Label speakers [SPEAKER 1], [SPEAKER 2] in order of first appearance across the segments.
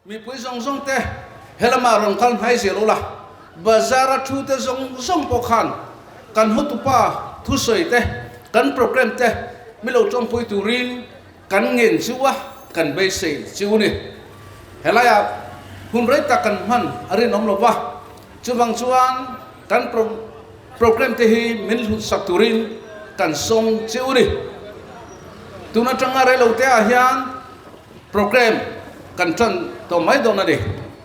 [SPEAKER 1] Mipui zawng zawng te helamah rawn kal hnai zel ula, bazar a thu te zawng zawng pawh khan kan hotupa thusawi te, kan program te mi lo tawmpui turin kan ngen chu a, kan beisei chu ni. Helaiah hun rei tak kan hman a rinawm lo va, chuvang chuan kan program te hi min hlutsak turin kan sawm chu ni. Tun atanga reilo te ah hian Program kan ṭan tawh mai dawn a ni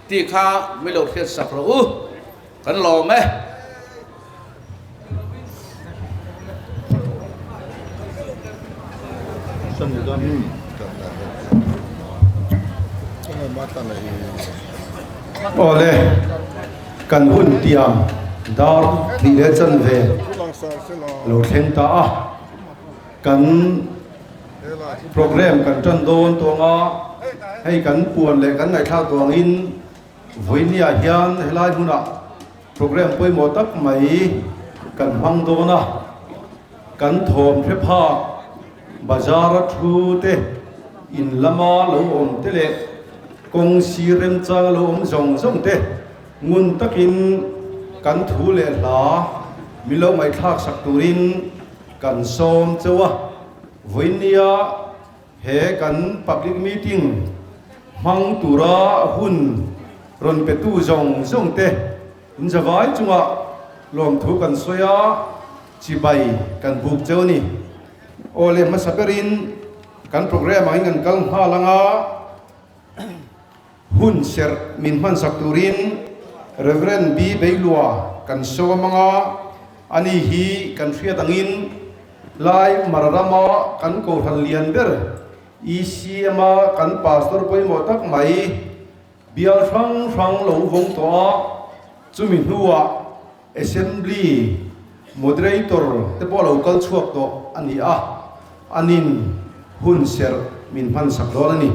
[SPEAKER 1] tih kha mi lo hriat sak rawh u, kan lawm e.
[SPEAKER 2] Awle, kan hun tiam dar hnih leh chanve lo thleng ta a, kan. Program kan tan dawn tuanga hei kan puan leh kan ngaihthlak tuangin vawinia hian helai hmunah program pawimawh tak mai kan hmang dawn a, kan thawm hre phak bazar a thu te, in lama lo awm te leh kawng sir remchang a lo awm zawng zawng te ngun takin kan thu leh hla min lo ngaihthlak sak turin Kan sawm chauh a, vawinia he kan public meeting hmang tura hun rawn petu zawng zawng te in zavai chungah lawmthu kan sawi a, chibai kan buk chauh a ni. Aw le hmasa berin kan program angin kan kal nghal ang a, hun serh min hmansak turin Rev. B. Beilua kan sawm ang a, ani hi kan hriat angin Lai Mara rama kan kohhran lian ber ECM-a kan pastor pawimawh tak mai bial hrang hrang lo vawng tawh a, chumi hnuah Assembly Moderator te pawh lo kal chhuak tawh a ni a, anin hun serh min hmansak dawn a ni.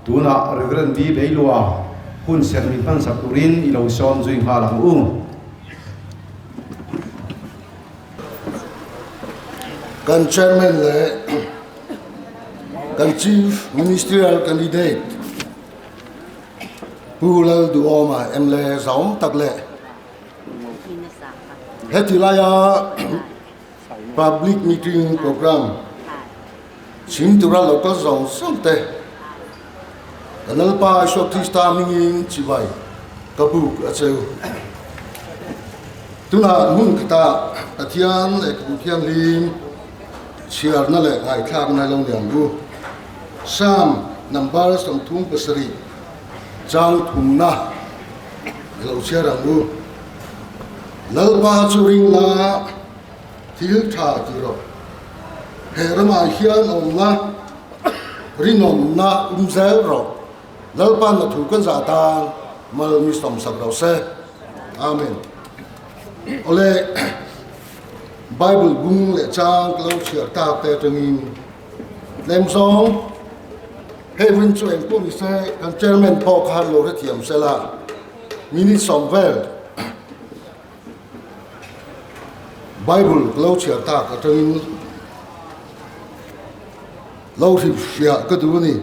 [SPEAKER 2] Tunah Rev. B. Beilua hun serh min hmansak turin i lo sawm zui nghal ang u.
[SPEAKER 3] Kan Chairman leh kan Chief Ministerial Candidate Pu Lalduhawma mla zaum tak leh Heti laia public meeting program chhim tura lo kal zawng zawng te ka Lalpa Isua Krista hmingin chibai ka buk a cheu. Tunah hmun khatah Pathian leh Ka Thianghlim chhiarna leh ngaihthlakna lo ni ang u. Psalm number 37 chang thumna. I lo chhiar ang u. Lalpa chu ring la, thil tha ti rawh. He ramah hian awmna, rinawmna um zel rawh. Lalpa na thu kan zah tan mal mi sawmsak rawh se. Amen. Awle, Bible bung leh chang ka lo chhiar tak te atangin tlem zawng hei rin chu eng pawh ni se kan chairman pawh khan lo hrethiam se la minute sawm vel Bible ka lo chhiar tak atangin lo hrilh hriah ka duh a ni.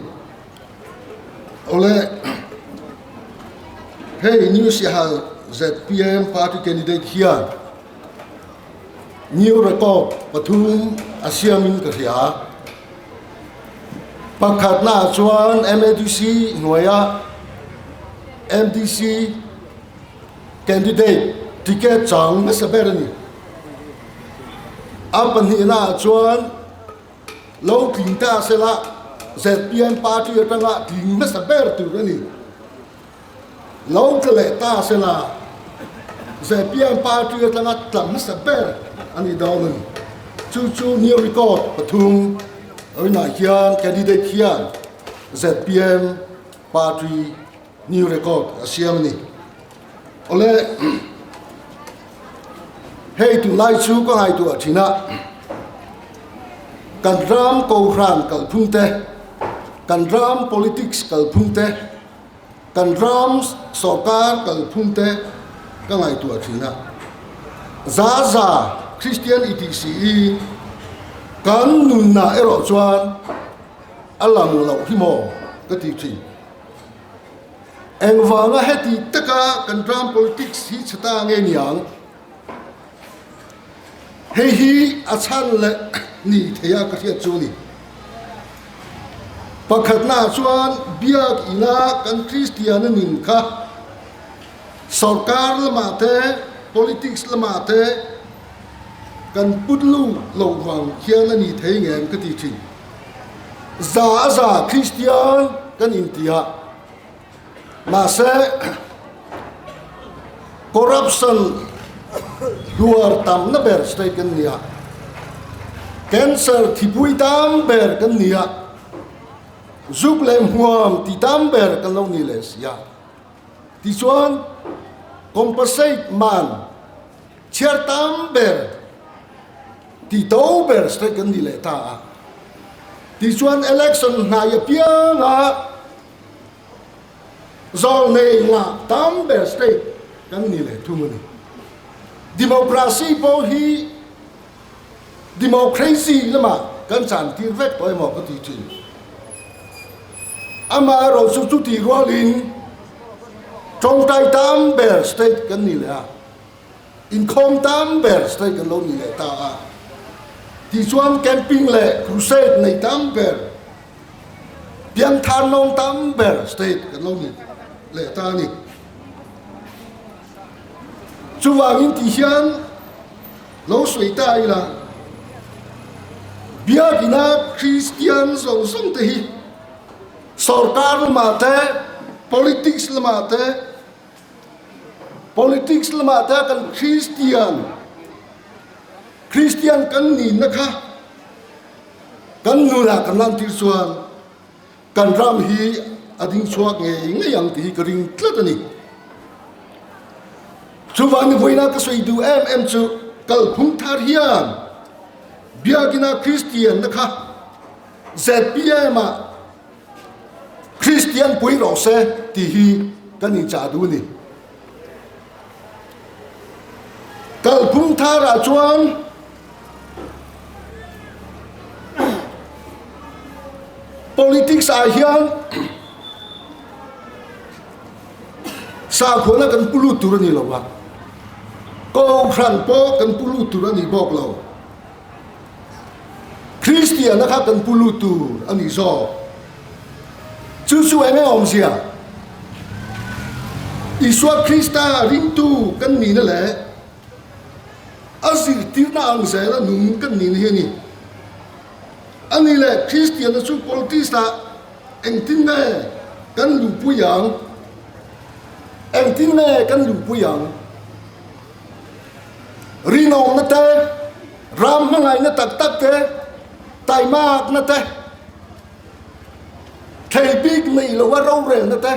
[SPEAKER 3] Awle hei New Sihal zpm party candidate hian New record pathum a siamin ka hria. Pakhatnaah chuan MADC hnuaia MDC candidate ticket chang hmasa ber a ni. A pahnihnaah chuan lo tling ta sela zpm party atanga tling hmasa ber tur a ni. Lo tla leh ta sela zpm party atanga tla hmasa ber a ni dawn a ni. Chu chu new record pathum rinah hian candidate hian zpm party new record a siam a ni. Awle hei tunlai chu ka ngaihtuah thin a, kan ram kohhran kalphung te, kan ram politics kalphung te, Kan ram sawrkar kalphung te ka ngaihtuah thin a, za za Kristian i tih si i kan nunah erawh chuan a lang loh hi maw ka ti thin. Engvanga heti taka kan ram politics hi chhe ta nge niang? Hei hi a chhan leh ni thei a ka hriat chu a ni. Pakhatnaah chuan biak ina kan Kristiana nun kha sorkar lamah te, politics lamah te kan put lu loh vang hian a ni thei ngem ka ti thin. Za a za Kristian kan inti a, mahse corruption hluar tamna ber state kan ni a, cancer thipui tam ber kan ni a, zuk leh hmuam ti tam ber kan lo ni leh si a. Tichuan compensate man chhiar tam ber ti to ber state kan ni leh ta a. Tichuan election hnai apianga zawlnei ngah tam ber state kan ni leh thung a ni. Democracy pawh hi Democracy lamah kan chantir vek tawh emaw ka ti thin. Amaherawh chu chutih rualin tawngtai tam ber state kan ni leh a, inkhawm tam ber state kan lo ni leh ta a. Tichuan camping leh crusade nei tam ber, piangthar nawng tam ber state kan lo ni leh ta a ni. Chuvangin tih hian Lo sawi ta ila, Biakina Kristian zawng zawng te hi sorkar lamah te, politics lamah te, politics lamah te kan Kristian, Kristian kan nihna kha kan nunah kan lantir chuan kan ram hi a ding chhuak ngei ngei ang tih hi ka ring tlat a ni. Chuvangin vawiina ka sawi duh em em chu kalphung thar hian Biakina Kristianna kha zpm ah Kristian pui rawh se tih hi kan inchah duh a ni. Kalphung tharah chuan Politics ah hian sakhuana kan pu lut tur a ni lo a, kohhran pawh kan pu lut tur a ni bawk lo. Kristiana kha kan pu lut tur a ni zawk. Chu chu eng nge awmzia? Isua Krista ringtu kan nihna leh A zirtirna ang zela nung kan nih na hi a ni. A ni leh Kristianna chu politics ah engtin nge kan luhpui ang? Engtin nge kan luhpui ang? Rinawmna te, ram hmangaihna tak tak te, taimakna te, thei bik nei loa rorelna te,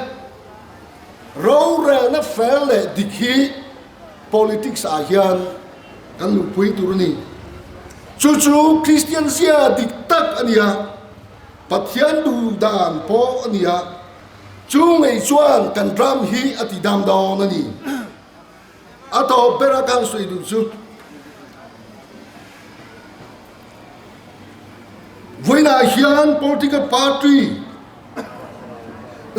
[SPEAKER 3] rorelna fel leh dik hi Politics ah hian kan luhpui tur a ni. Chu chu Kristian zia dik tak a ni a, Pathian duh dan pawh a ni a, chu ngei chuan kan ram hi a ti dam dawn a ni. A tawp bera kan sawi duh chu vawiinah hian political party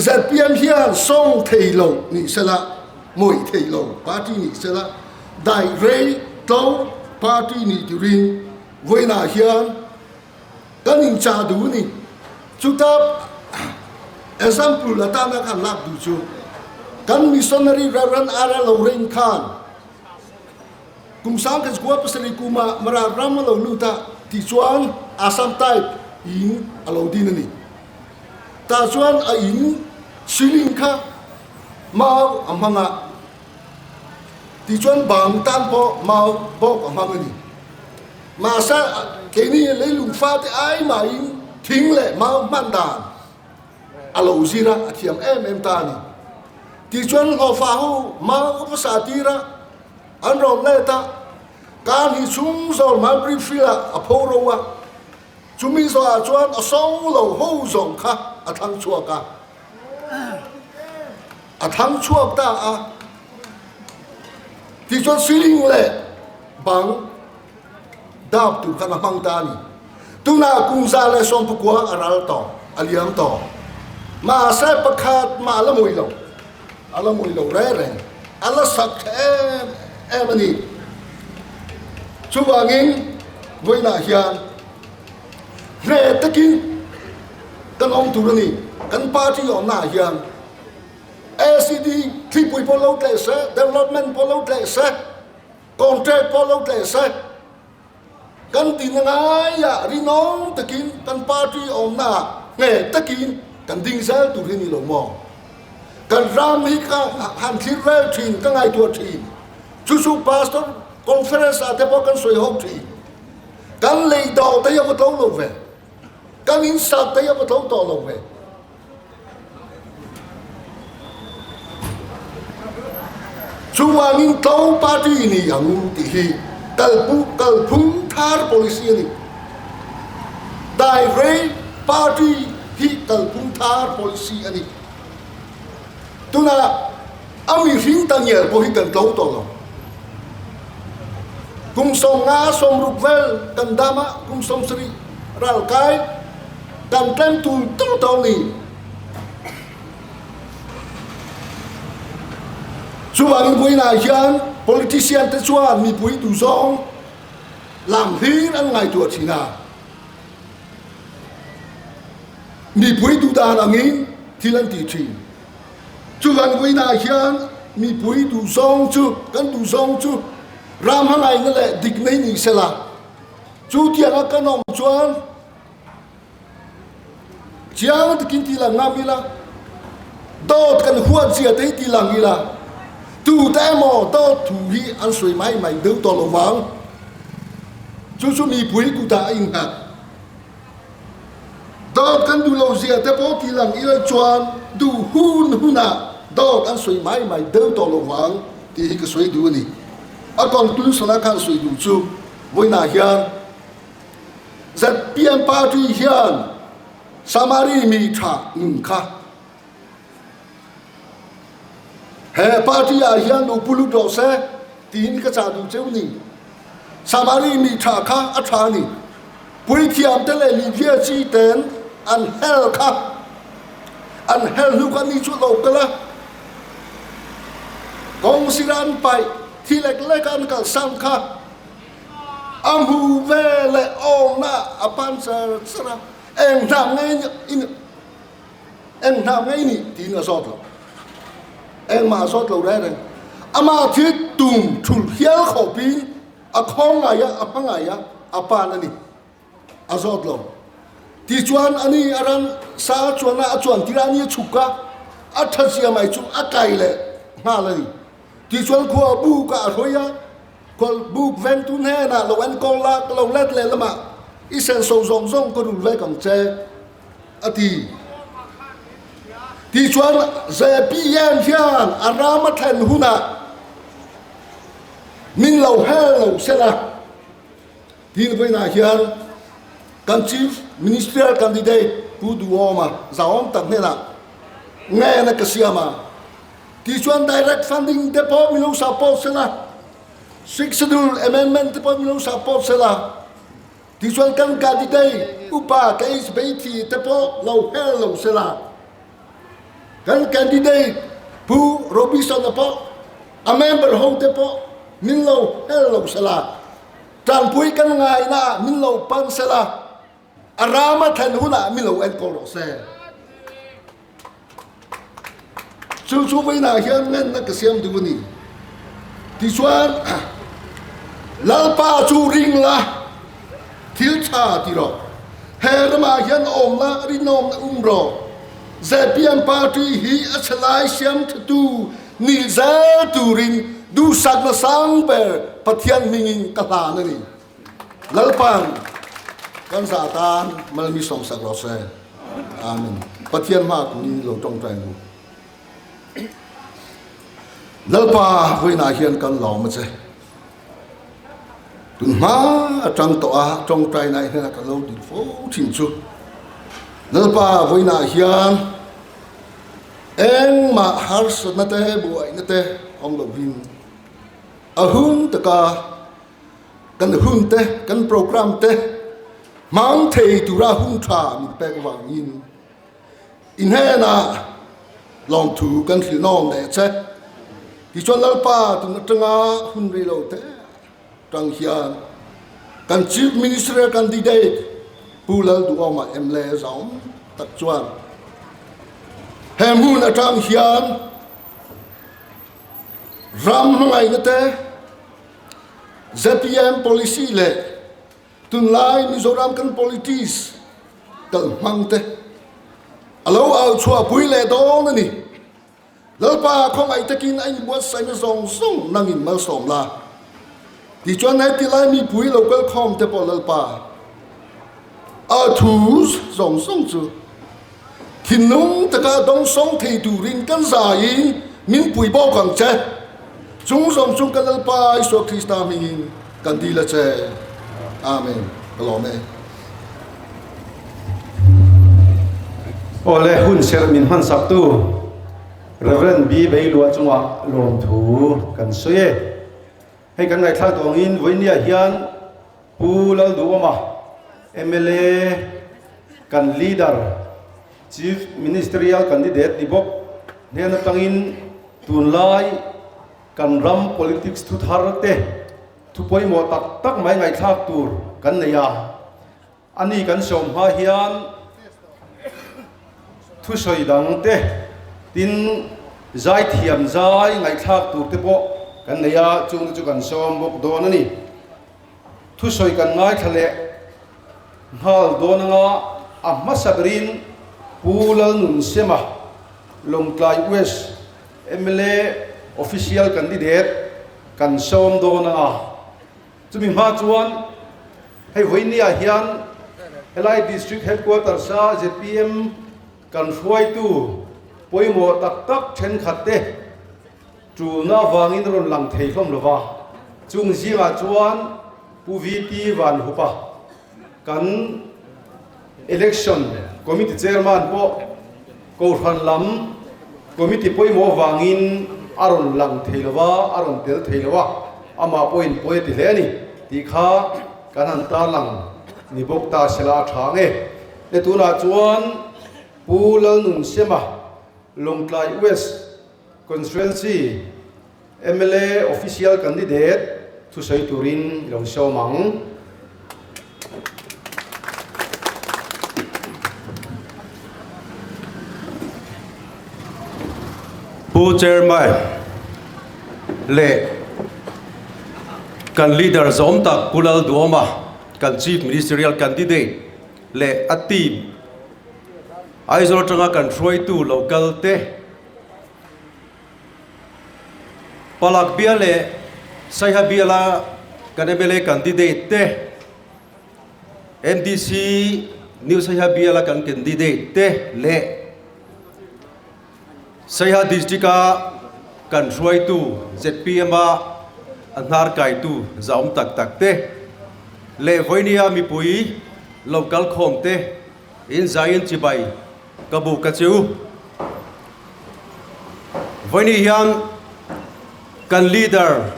[SPEAKER 3] ZPM hian sawng thei lo nih sela, mawih thei lo party nih sela, dai rei tlo party nih turin vawiinah hian kan inchah duh a ni. Chuta example atana kan lak duh chu kan missionary Rev. R. L. Loring khan Kum sang kua pasarih kumah Mara ram a lo lut a tih chuan Assam type in a lo din a ni. Tah chuan a in ceiling kha mau a hmang a, tih chuan bang tan pawh mau bawk a hmang a ni. Mahse keini leilung fate ai mahin thing leh mau hman dan a lo zir a, a thiam em em ta a ni. Tichuan hlawhfa ho mau a va sah tir a, An rawn let a, kar hnih chhung zawl Mulberry Field-ah a pho ro a, chumi zawhah chuan a so lo ho zawng kha a thlang chhuak a. A thlang chhuak ta a, tichuan ceiling leh bang dap tur khan a hmang ta a ni. Tunah kum 119 a ral tawh, a liam tawh. Mahse pakhat mah la mui lo. A la mawi lo reng reng. A la sak tha em em a ni. Chuvangin vawiinah hian hneh takin kan awm tur a ni. Kan party awmnaah hian ACD thlipui pawh lo tleh se, development pawh lo tleh se, contract pawh lo tleh se, Kan ti na ngaiah rinawm takin kan party awmnaah hneh takin kan ding zel tur hi ni lo maw? Kan ram hi ka han thlir vel thin, ka ngaihtuah thin. Chu chu Pastor Conference ah te pawh kan sawi ho thin. Kan lei dawh te hi a va tlo lo ve. Kan insak te hi a va tlo tawh lo ve. Chuvangin tlo party ni ang tih hi kalphung thar policy a ni. Dairei party hi kalphung thar policy a ni. Tunah a mihring ta ngial pawh hi kan tlo tawh lo. Kum 50 60 vel kan dam a, kum 70 ral kai kan tlem tul tul tawh ni. Chuvangin vawiinah hian politician te chuan mipui duhzawng lam hlir an ngaihtuah thin a. Mipui duhdan angin thil an ti thin. Chuvang vawiinah hian mipui duhzawng chu, kan duhzawng chu ram hmangaihna leh dikna hi ni sela, chu tianga kan awm chuan chiang takin ti lang ngam ila, dawt kan huat zia te hi ti lang ila, tute emaw dawt thu hi an sawi mai mai deuh tawh lo vang. Chu chu mipui kutah a innghat. Dawt kan duh lo zia te pawh ti lang ila chuan duh hun hunah dawt an sawi mai mai deuh tawh lo vang tih hi ka sawi duh a ni. A conclusion a khan sawi duh chu vawiinah hian ZPM party hian Samari mi tha nun kha he party ah hian lo pu lut rawh se tiin ka chah duh cheu ni. Samari mi tha kha a tha a ni. Puithiam te leh Livia chi ten an hel kha an hel hnu kha ni chu lo kal a, kawng sira an paih thi lek lek a an kalsan kha a hmu ve leh awmna a pan char char a, eng hnam nge in Eng hna ngei nih tiin a zawt lo. Engmah a zawt lo reng reng. Amah thil tum thul hial khawpin a khawng ngai a, a hma ngai a, a pan a ni. A zawt lo. Tichuan ani a ran sa a chuan a, a chuan tirah ani a chhuk a, a thatzia mai chu a kai leh nghal a ni. Tichuan khua buk ah a hruai a, khual buk vengtu hnenah lo enkawl la, ka lo let leh lamah i senso zawng zawng ka rul vek ang che. a ti. Tichuan ZPM hian a ram a thlen hunah min lo hel lo sela tiin vawiinah hian kan Chief Ministerial Candidate Pu Duhawma zahawm tak hnenah ngen a ka siam a. Tichuan Direct Funding te pawh min lo support sela, Sixth Schedule Amendment te pawh min lo support sela, Tichuan kan candidate upa KH Beithi te pawh lo hel lo sela, kan candidate Pu Robison-a pawh a member ho te pawh min lo hel lo sela, tanpui kan ngaina ah min lo pan sela, a ram a thlen hunah min lo enkawl rawh se. Chu chu vawiinah hian ngenna ka siam duh a ni. Tichuan, Lalpa chu ring la, thil tha ti rawh. He ramah hian awmna rinawmna um rawh. ZPM party hi a chhe lai siam thatu ni zel turin duhsakna sang ber Pathian hmingin ka hlan a ni. Lalpa'n kan zah tan malmi sawmsak rawh se. Amen. Pathian hma kun lo tawngtai mu. Lalpa vawiinah hian kan lawm a che. Tun hma atang tawh a tawngtai na hian ka lo dil fo thin chu. Lalpa vawiinah hian engmah harsatna te buaina te awm lovin a hun taka Kan hun te, kan program te hmang thei tura hun tha min pek vangin i hnenah Lawmthu kan hrilh nawm leh che. Tichuan Lalpa tun atanga hun rei lo te tang hian kan Chief Ministerial Candidate Pu Lalduhawma mla zawng tak chuan he hmun atang hian ram hmangaihna te zpm policy leh Tunlai Mizoram kan politics kal hmang te a lo au chhuahpui leh dawn a ni. Lalpa khawngaih takin a inbuatsaihna zawng zawng nangin malsawm la. Tichuan heti lai mipui lo kal khawm te pawh Lalpa a thu zawng zawng chu thinlung taka dawngsawng thei turin kan zaiin min pui bawk ang che. Chung zawng chung ka Lalpa Isua Krista hmingin kan dil a che. Amen. Ka lawm e.
[SPEAKER 2] Awle hun serh min hmansak tu Rev. B. Beilua chungah lawmthu kan sawi e. Hei kan ngaihthlak tawh angin vawinia hian Pu Lalduhawma mla kan leader Chief Ministerial Candidate ni bawk hnen atangin tunlai kan ram politics thu thar te thu pawimawh tak tak mai ngaihthlak tur kan nei a. A ni kan sawm hma hian thusawi dang te tin zaithiam zai ngaihthlak tur te pawh kan nei a, chungte chu kan sawm bawk dawn a ni. Thusawi kan ngaithla leh nghal dawn anga a hmasa berin Pu Lalnunsema, Lawngtlai West mla Official Candidate kan sawm dawn anga chumi hma chuan hei vawinia hian helai District Headquarters a zpm kan hruaitu pawimawh tak tak thenkhat te Tulna avangin rawn lang thei hlawm lo va, chung zingah chuan Pu VT Vanhupa, kan Election Committee Chairman pawh Kohhran lam Committee pawimawh avangin a rawn lang thei lo va, a rawn tel thei lo a, amah pawhin pawi a ti hle a ni tih kha kan han tarlang ni bawk ta sela a tha ang e. Le tunah chuan Pu Lalnunsema, Lawngtlai West, Constituency mla official candidate thusawi turin i lo sawm ang.
[SPEAKER 4] Pu Chairman leh kan leader zawm tak Pu Lalduhawma kan Chief Ministerial candidate leh a team Aizawl atanga kan hruaitu lo kal te Palak bial leh Saiha biala kan mla candidate te, MDC New Saiha biala kan candidate te leh Saiha district a kan hruaitu zpm a a hnar kaitu zahawm tak tak te leh vawinia mipui lo kalkhawm te in zaiin chibai Ka bu ka chu. Vawiini hian kan leader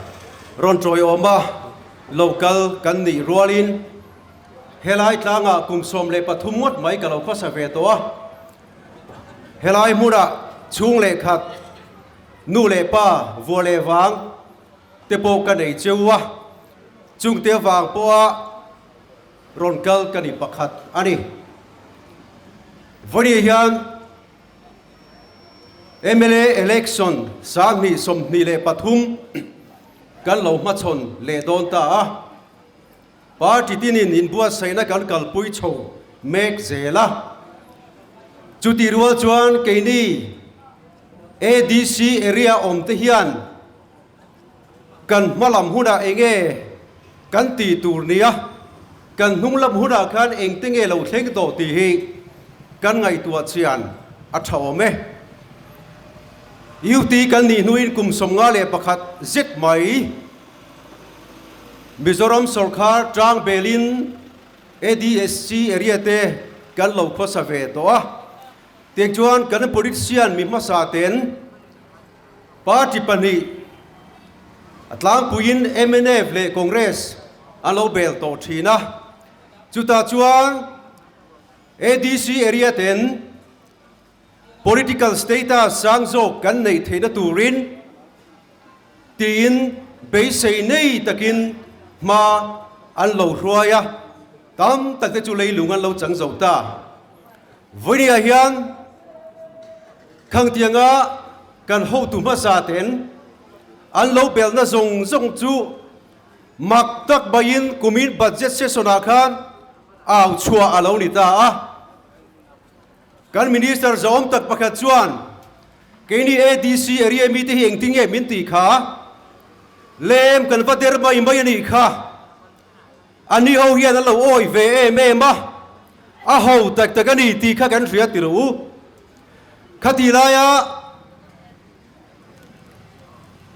[SPEAKER 4] rawn tawiawma local kan nih rualin helai tlangah kum 13 ngawt mai ka lo khawsa ve tawh a. Helai hmunah chhung leh khat nu leh pa vua leh vang te pawh ka nei cheu a, chungte vang pawha Rawn kal ka ni pakhat a ni. Vawiin hian mla election 2023 kan lo hmachhawn leh dawn ta a. Party tinin inbuatsaihna kan kalpui chho mek zel a. Chutih rual chuan keini ADC area awmte hian Kan hma lam hunah eng nge kan tih tur nia, kan hnung lam hunah khan engte nge lo thleng tawh tih hi kan ngaihtuah chian a tha awm e. UT kan nih hnuin kum 51 zet mai Mizoram sawrkhar tang belin ADSC area te kan lo khawsa ve tawh a, tiang chuan kan politician mi hmasa ten Party pahnih a tlangpuiin mnf leh Congress an lo bel tawh thin a, chutah chuan ADC area ten Political status sang zawk kan neih theihna turin tiin beisei nei takin hma an lo hruai a, tam tak te chu leilung an lo chang zo ta. Vawinia hian Khangtianga kan hotu hmasa ten an lo belhna zawng zawng chu mak tak maiin kumin budget session ah khan au chhuah a lo ni ta a. Kan Minister zahawm tak pakhat chuan keini ADC area mite hi engtin nge min tih kha? Lem kan va der mai mai a nih kha. A ni ho hian an lo awi ve em em a, a ho tak tak a ni tih kha kan hria ti rawh u. Khati laia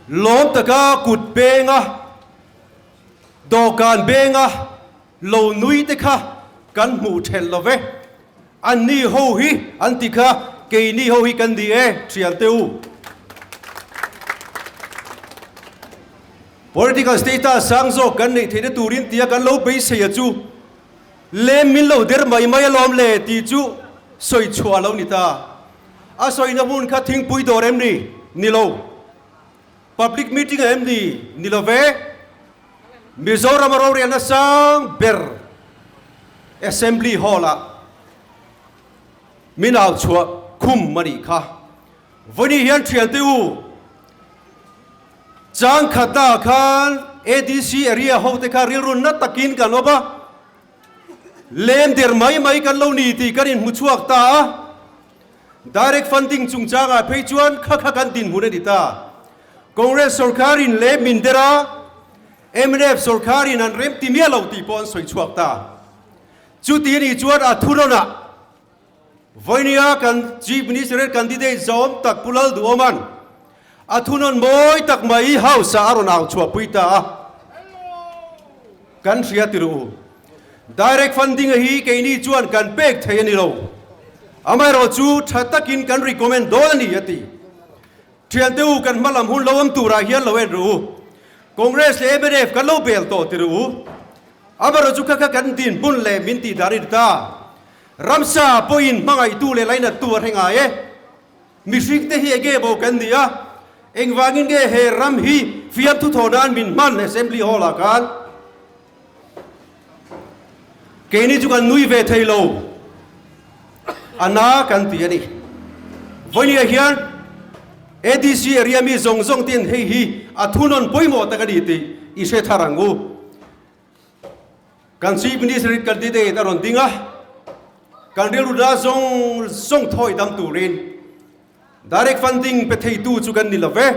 [SPEAKER 4] lawm taka kut benga, dawhkan benga lo nui te kha kan hmuh thelh lo ve. An ni ho hi an ti kha keini ho hi kan ni e, thian te u. Political status sang zawk kan neih theihna turin tia kan lo beisei a chu lem min lo der mai mai alawm le tih chu sawi chhuah a lo ni ta. A sawina hmun kha thingpui dawr em ni? Ni lo. Public meeting a em ni? Ni lo ve. Mizoram a rorelna sang ber Assembly Hall ah min au chhuah khum a nih kha. Vawiin hian thiante u, chang khatah khan ADC area ho te kha rilru na takin kan awm a, lem der mai mai kan lo ni tih kan inhmu chhuak ta a. Direct funding chungchangah phei chuan kha kha kan dinhmun a ni ta. Congress sorkarin leh min der a, mnf sorkarin an rem ti miah lo tih pawh an sawi chhuak ta. Chuti a nih chuan a thunawnah Vawinia kan Chief Minister candidate zawm tak Pu Lalduhawma'n a thunawn mawi tak mai House-ah a rawn au chhuahpui ta a. Kan hria ti rawh u. Direct funding a hi keini chuan kan pek thei a ni lo. Amaherawhchu tha takin kan recommend dawn a ni a ti. Thiante u kan hma lam hun lo awm turah hian lo en rawh u. Congress leh mnf kan lo bel tawh ti rawh u. Amaherawhchu kha kha kan dinhmun leh min tih dan a ni ta. Ramsa pawhin hmangaihtu leh lainattu a hre ngai e. Mihring te hi enge bo kan ni a, engvangin nge he ram hi fiamthu thawh nan min hman Assembly Hall ah khan? Keini chu kan nui ve thei lo, a na kan ti a ni. Vawinia hian ADC area mi zawng zawng ten hei hi a thunawn pawimawh tak a ni tih i hre thar ang u. Kan Chief Minister candidate a rawn ding a, kan rilru na zawng zawng thawi dam turin direct funding pe theitu chu kan ni lo ve,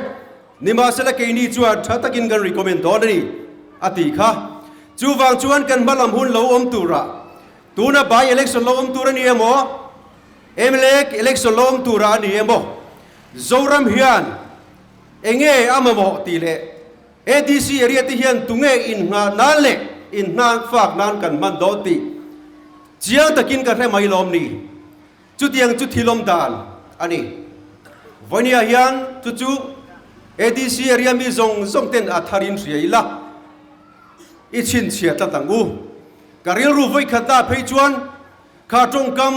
[SPEAKER 4] nimahsela keini chuan tha takin kan recommend dawn a ni, a ti kha. Chuvang chuan kan hma lam hun lo awm turah tuna by election lo awm tur a ni emaw, mla election lo awm turah a ni emaw, Zoram hian enge a mamawh tih leh ADC area te hian tunge inngah nan leh inhnan fak nan kan hman dawn tih chiang takin ka hre mai lawm ni. Chutiang chu thilawm dan a ni. Vawinia hian chu chu ADC area mi zawng zawng ten a tharin hria ila i chhinchhiah tlat ang u. Ka rilru vawikhatna phei chuan kha tawngkam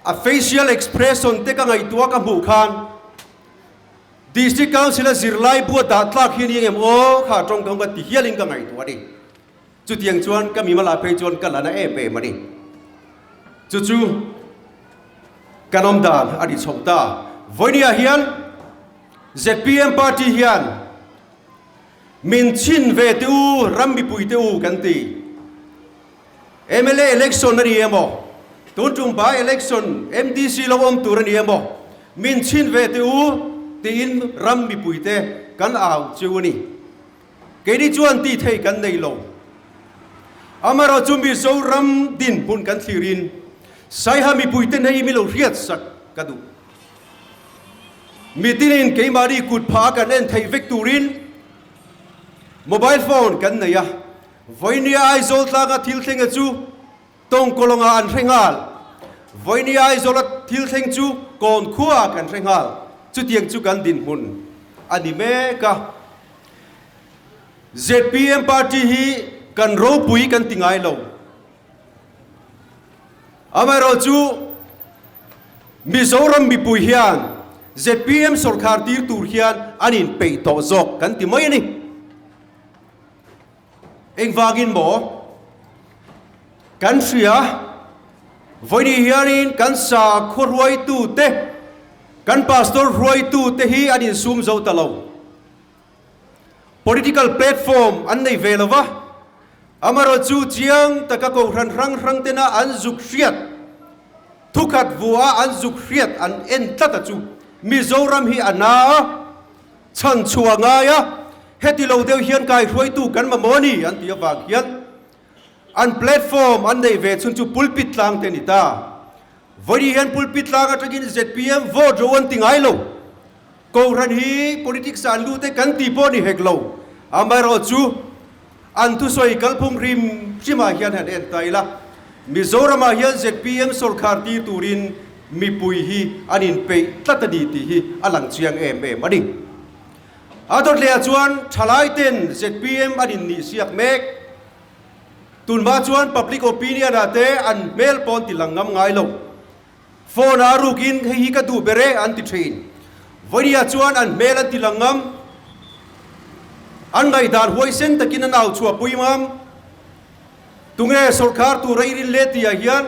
[SPEAKER 4] A facial expression te ka ngaihtuah ka hmuh khan District Council a zirlai bu a dah tlak hi a ni engem aw kha tawngkam ka ti hialin ka ngaihtuah a ni. Chutiang chuan ka mimal ah phei chuan ka la na em em a ni. Chu chu kan awm dan a ni chho ta. Vawinia hian zpm party hian min chhin ve te u, ram mipui te u kan ti. Mla election a ni emaw, tun tum by election MDC lo awm tur a ni emaw, min chhin ve teh u tiin ram mipuite kan au chiu a ni. Keini chuan tih theih kan nei lo. Amaherawh chu Mizoram dinhmun kan thlirin Saiha mipuite nei mi lo hriat sak ka duh. Mitinin keimahni kut phah a kan en theih vek turin mobile phone kan nei a. Vawinia Aizawl tlanga thil thleng a chu Tawngkawlawngah an hre nghal. Vawinia Aizawla thil thleng chu Kawn khuaah kan hre nghal. Chutiang chu kan dinhmun a ni mek a. Zpm party hi kan ropui kan ti ngai lo. Amaherawhchu. Mizoram mipui hian zpm sawrkhar tir tur hian an inpeih tawh zawk kan ti mai a ni. Engvangin maw? Kan hria, vawiin hianin kan sakhua hruaitute, kan pastor hruaitute hi an insum zo ta lo. Political platform an nei ve lo va, amaherawhchu chiang taka kohhran hrang hrang tena an zuk hriat, thukhat vua an zuk hriat an en tlat a chu Mizoram hi a na a, chhan chhuah ngai a, heti lo deuh hian kaihruaitu kan mamawh a ni an tih avang hian an platform an neih ve chhun chu pulpit tlang te a ni ta. Vawiin hian pulpit tlang atangin zpm vote ro an ti ngai lo. Kohhran hi politics ah an lut e kan tih pawh a ni hek lo. Amaherawhchu an thusawi kalphung hrim hrimah hian han en ta ila, Mizoramah hian zpm sawrkhar tir turin mipui hi an inpeih tlat a ni tih hi a lang chiang em em a ni. A dawt lehah chuan thalai ten zpm an innihsiak mek. Tunhma chuan public opinion ah te an hmel pawn ti lang ngam ngai lo. Phone ah rukin hei hi ka duh ber e an ti thin. Vawinia chuan an hmel an ti lang ngam. An ngaihdan huaisen takin an au chhuah pui ngam. Tunge sawrkhar tur a i rin le tih ah hian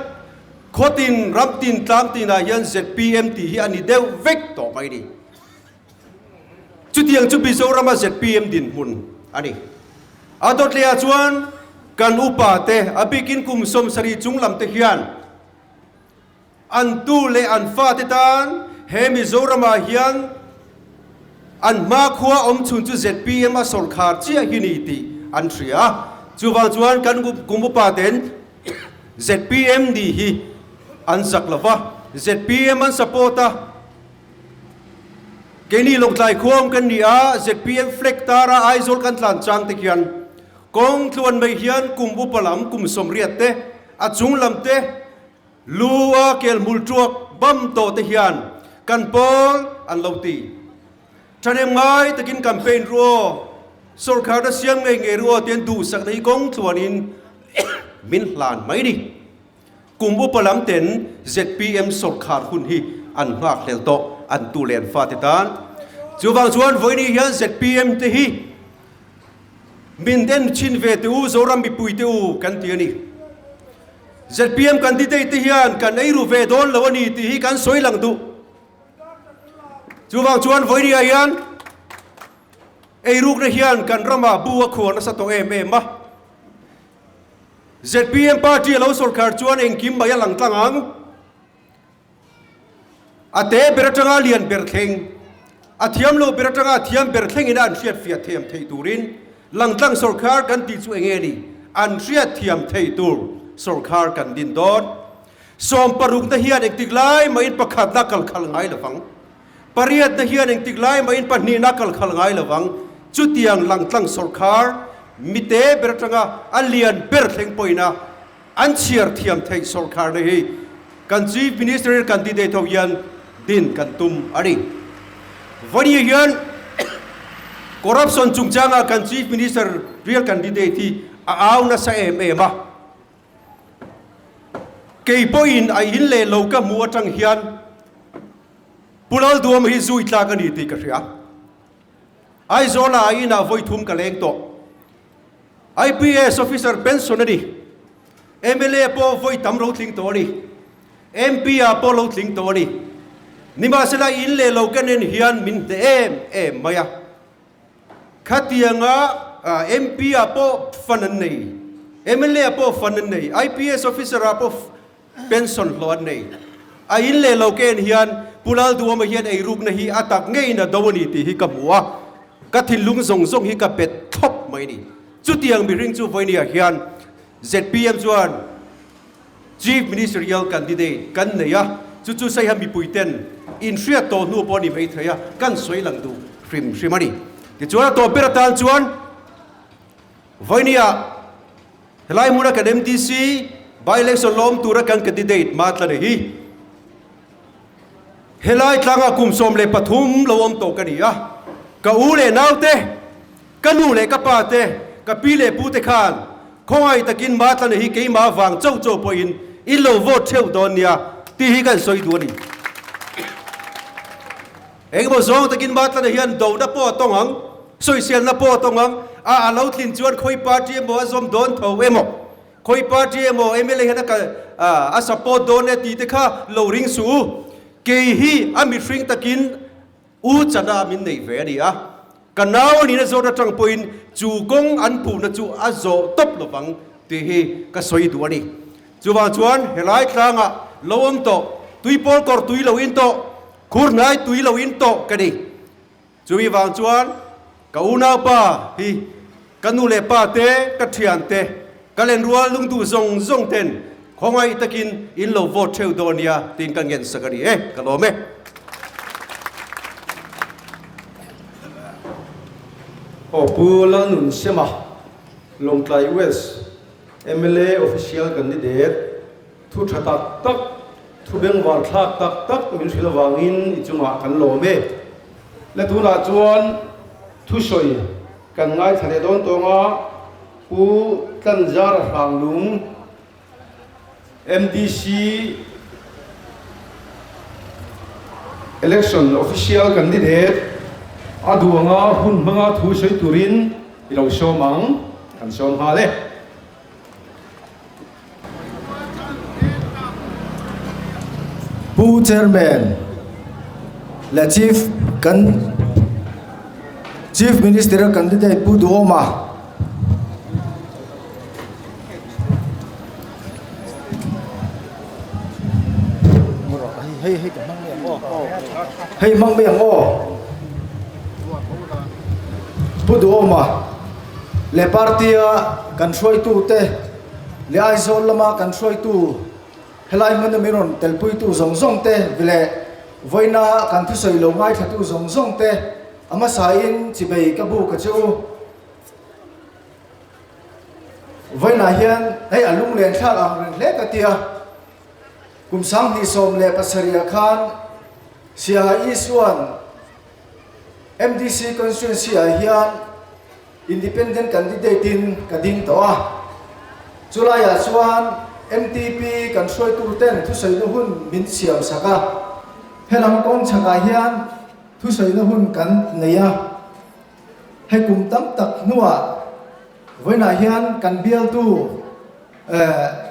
[SPEAKER 4] khawtin, ramtin, tlangtin ah hian zpm tih hi a ni deuh vek tawh mai ni. Chutiang chu Mizorama zpm dinhmun a ni. A dawtleiah chuan kan upa te, a bikin kum 70 chung lam te hian an tu leh an fate tan he Mizoramah hian an hmakhua awm chhun chu zpm a sawrkhar chiah hi ni tih an hria a. Chuvang chuan kan kum upa ten zpm ni hi an zak lo va, zpm an support a. Keini Lawngtlai khuam kan ni a, zpm flag tar a Aizawl kan tlan chang te khian kawng tluan mai hian kum upa lam kum 80 te, a chung lam te, lu a kel hmul tuak bam tawh te hian kan pawl an lo ti. Thahnem ngai takin campaign ru aw, sawrkharna siam ngei ngei ru aw tian duhsakna hi kawng tluanin min hlan mai ni. Kum upa lam ten zpm sawrkhar hun hi an nghak hlel tawh an tu leh an fate tan. Chuvang chuan vawiini hian zpm te hi min den chhin ve te u Zoram mipui te u kan ti a ni. Zpm candidate te hian kan ei ru ve dawn lo a ni tih hi kan sawi lang duh. Chuvang chuan vawiini ah hian eirukna hian kan ramah bu a khuar nasa tawh em em a. Zpm party a lo sawrkhar chuan engkim mai a lang tlang ang. A te ber atanga lian ber thleng, a thiam lo ber atanga a thiam ber thlengin an hriat fiah thiam theih turin langtlang sawrkhar kan tih chu enge ni? An hriat thiam theih tur sawrkhar kan din dawn. 60 na hian engtik lai mahin pakhatna kal khalh ngai lovang. Pariatna hian engtik lai mahin pahnihna kal khalh ngai lovang. Chutiang langtlang sawrkhar mite ber atanga a lian ber thleng pawhin a an chhiar thiam theih sawrkharna hi kan Chief Minister candidate ho hian din kan tum a ni. Vawiin hian corruption chungchanga kan Chief Minister real candidate hi a au nasa em em a. Kei pawhin a in leh lo ka hmuh atang hian Pu Lalduama hi zui tlak a ni tih ka hria. Aizawla a inah vawi thum ka leng tawh. IPS officer pension a ni. Mla pawh vawi tam lo tling tawh a ni. MP ah pawh lo tling tawh a ni. Nimahsela in leh lo ka nen hian min hneh em em mai a. Khatianga MP ah pawh fund an nei, mla ah pawh fund an nei, IPS officer ah pawh pension hlawh an nei. A in leh lo ka en hian Pu Lalduama hian eirukna hi a tak ngeiin a do a ni tih hi ka hmu a, ka thinlung zawng zawng hi ka bet thlawp mai a ni. Chutiang mihring chu vawinia hian zpm chuan Chief Ministerial candidate kan nei a, chu chu Saiha mipuiten inhriat tawh hnu pawh a ni mai thei a, kan sawi lang duh hrim hrim a ni. Tichuan a tawp ber atan chuan vawinia Helai hmuna kan MDC by-election lawm tura kan candidate Matlane hi helai tlanga kum 13 lo awm tawh ka ni a. Ka u leh naute, ka nu leh ka pa te, ka pi leh pu te khan khawngaih takin Matlane hi keimah vang chauh chauh pawhin in lo vote theuh dawn nia tih hi kan sawi duh a ni. Engemaw zawng takin Matlana hian dona pawh a tawng ang, sawiselna pawh a tawng ang, a a lo tlin chuan khawi party emaw a zawm dawn tho emaw, khawi party emaw mla hian a kal a support dawn e tih te kha lo ring suh u. Kei hi a mihring takin U chana min nei ve a ni a, ka nau a nihna zawt atang pawhin chu kawng an puhna chu a zawh tawp lovang tih hi ka sawi duh a ni. Chuvang chuan helai tlangah lo awm tawh, tuipawl kawr tui lo in tawh, khur hnai tui lo in tawh ka ni. Chumi vang chuan ka unaupa hi ka nu leh pa te, ka thian te, ka lenrual lungduh zawng zawng ten khawngaih takin in lo vote theuh dawn nia tiin ka ngensak a ni e, ka lawm e.
[SPEAKER 2] Aw Pu Lalnunsema, Lawngtlai West mla official candidate, thu tha tak tak, thu bengvar thlak tak tak min hrilh avangin i chungah kan lawm e. Le tunah chuan thusawi kan ngaithla leh dawn tawng a, Pu Tlanzara Hranglung, MDC Election Official Candidate a duh anga hun hmanga thu sawi turin i lo sawm ang, kan sawm nghal e.
[SPEAKER 5] Pu Chairman leh Chief kan Chief Minister a candidate Pu Duhawma Hei hmang mai ang aw Pu Duhawma leh party a kan hruaitu te leh Aizawl lama kan hruaitu helai hmuna min rawn telpuitu zawng zawng te leh vawiina kan thusawi lo ngaithlatu zawng zawng te a hmasain chibei ka bu ka che u. Vawiinah hian hei a lunglen thlak ang reng hle ka tia, kum 2017 ah khan Siaha Isuan MDC constituency ah hian Independent candidate in ka ding tawh a, chulaiah chuan MTP kan hruaitu ten thusawina hun min siam sak a, helam kawng chhakah hian thusawina hun kan nei a, hei kum tam tak hnuah vawiinah hian kan bialtu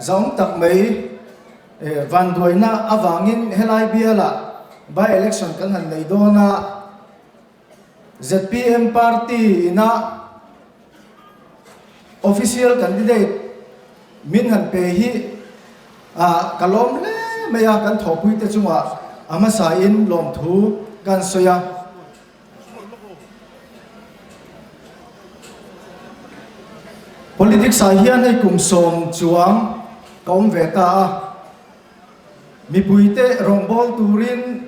[SPEAKER 5] zaawm tak mai vanduaina avangin helai bialah by election kan han nei dawn a. Zpm party ina official candidate min han pe hi ah ka lawm hle mai a, kan thawhpui te chungah a hmasa in lawmthu kan sawi a. Politics ah hian hei kum sawm chuang ka awm ve ta a, mipui te rawngbâwl turin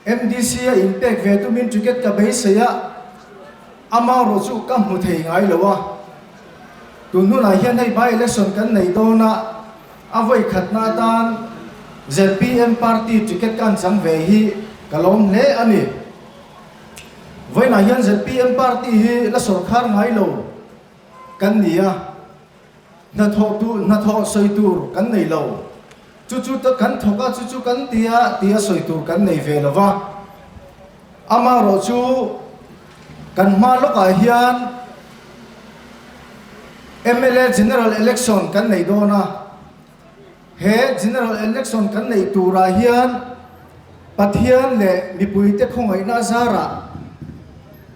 [SPEAKER 5] MDC a inpek ve tumin ticket ka beisei a, ama erawh chu ka hmu thei ngai lo a. Tun hunah hian hei by election kan nei dawn a, a vawi khatna atan zpm party ticket ka an chang ve hi ka lawm hle a ni. Vawiinah hian zpm party hi la sawrkhar ngai lo kan ni a. Hnathawh tur, hnathawh sawi tur kan nei lo. Chu chu kan thawk a, chu chu kan ti a, tia sawi tur kan nei ve lo va. Amaherawh chu kan hma lawkah hian mla General Election kan nei dawn a. He General Election kan neih turah hian Pathian leh mipuite khawngaihna zarah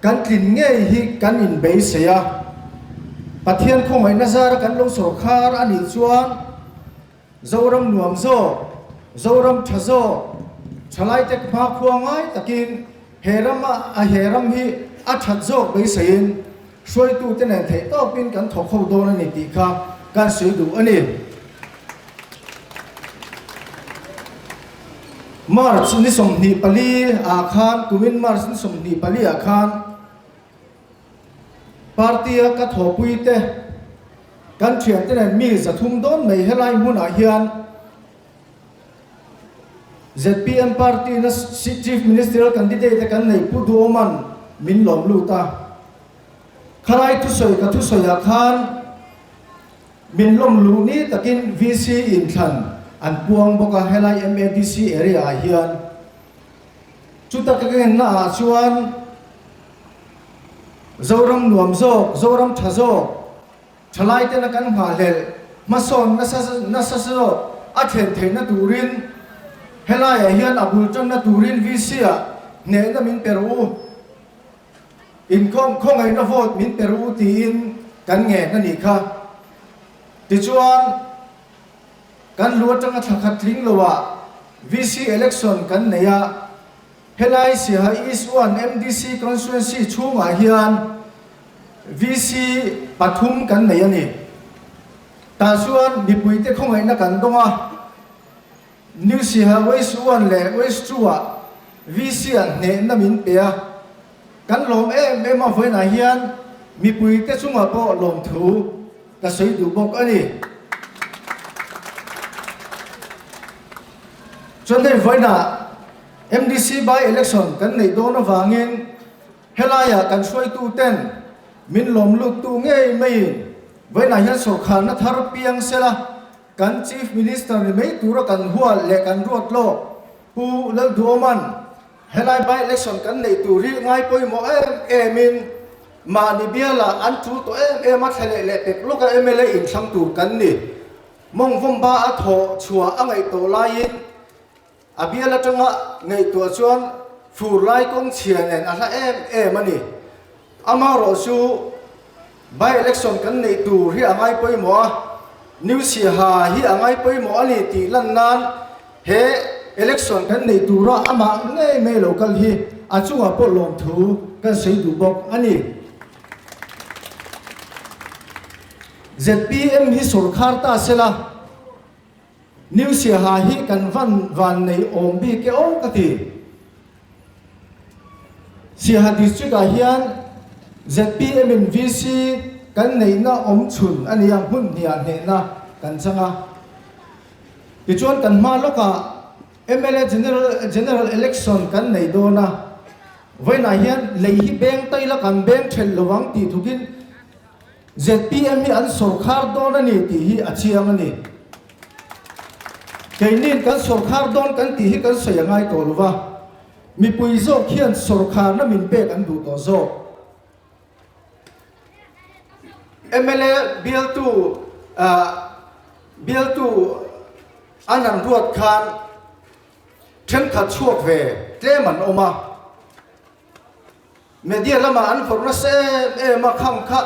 [SPEAKER 5] kan tlin ngei hi kan inbeisei a. Pathian khawngaihna zara kan lo sawrkhar a nih chuan Zoram nuam zawk, Zoram tha zawk, thalaite hmakhua ngai takin he rama a he ram hi a that zawk beiseiin Hruaitute nen theih tawpin kan thawk ho dawn a ni tih kha kan sawi duh a ni. March ni 24 ah khan, kumin March ni 24 ah khan party a ka thawhpui te kan thiante nen mi 300 dawn mai helai hmunah hian Zpm party na Chief Ministerial candidate a kan nei Pu Duoman min lawm lut a. Khalai thusawi ka thusawiah khan min lawm luh ni takin VC inthlan an puang bawk a helai MADC area ah hian. Chuta ka ngenna ah chuan Zoram nuam zawk, Zoram tha zawk, thalai tena kan nghahhlelh hmasawn nasa nasa zawk a thlen theihna turin helaiah hian a bul tanna turin VC ah hnehna min pe rawh u, inkhawm khawngaihna vote min pe rawh u tiin kan ngen a nih kha. Tichuan. Kan lu atanga thla khat tling loah VC election kan nei a, helai Siaha East 1 MDC constituency chhungah hian VC pathum kan nei a ni. Tah chuan mipuite khawngaihna kan dawng a, New Siaha West 1 leh West 2 ah VC ah hnehna min pe a, kan lawm em em a vawiinah hian mipuite chungah pawh lawmthu Ka sawi duh bawk a ni. Chuan hei vawiinah MDC by election kan neih dawn avangin helaiah kan hruaitu ten min lawm luttu ngei maiin vawiinah hian sawrkharna thar piang sela kan Chief Minister ni mai tura kan hual leh kan ruat lawk Pu Lalduoman helai by election kan neih tur hi ngai pawimawh em emin Mahni bialah an tul tawh em em a, thla leh leh pek lawka mla inthlang tur kan ni. Mawngvawmba a thawh chhuah a ngaih tawh laiin a bial atanga ngaihtuah chuan fur lai kawng chhia nen a hla em em a ni. Amaherawh chu by election kan neih tur hi a ngai pawimawh a, New Siaha hi a ngai pawimawh a ni tih lan nan He election kan neih tura amah ngei mai lo kal hi a chungah pawh lawmthu kan sawi duh bawk a ni. Zpm hi sawrkhar ta sela, New Siaha hi kan van van nei awm bik e aw ka ti. Siaha District ah hian zpm in VC kan neihna awm chhun a nia hmun hniah hnehna kan chang a. Tichuan kan hma lawkah mla General General Election kan nei dawn a, vawiinah hian lei hi beng ta ila kan beng thelh lo ang tih thukin zpm hi an sawrkhar dawn a ni tih hi a chiang a ni. Keiniin kan sawrkhar dawn kan tih hi kan sawi a ngai tawh lo va, mipui zawk hian sawrkharna min pek an duh tawh zawk. Mla bialtu bialtu an han ruat khan thenkhat chhuak ve tlem an awm a, media lamah an vawrh nasa em em a, khang kha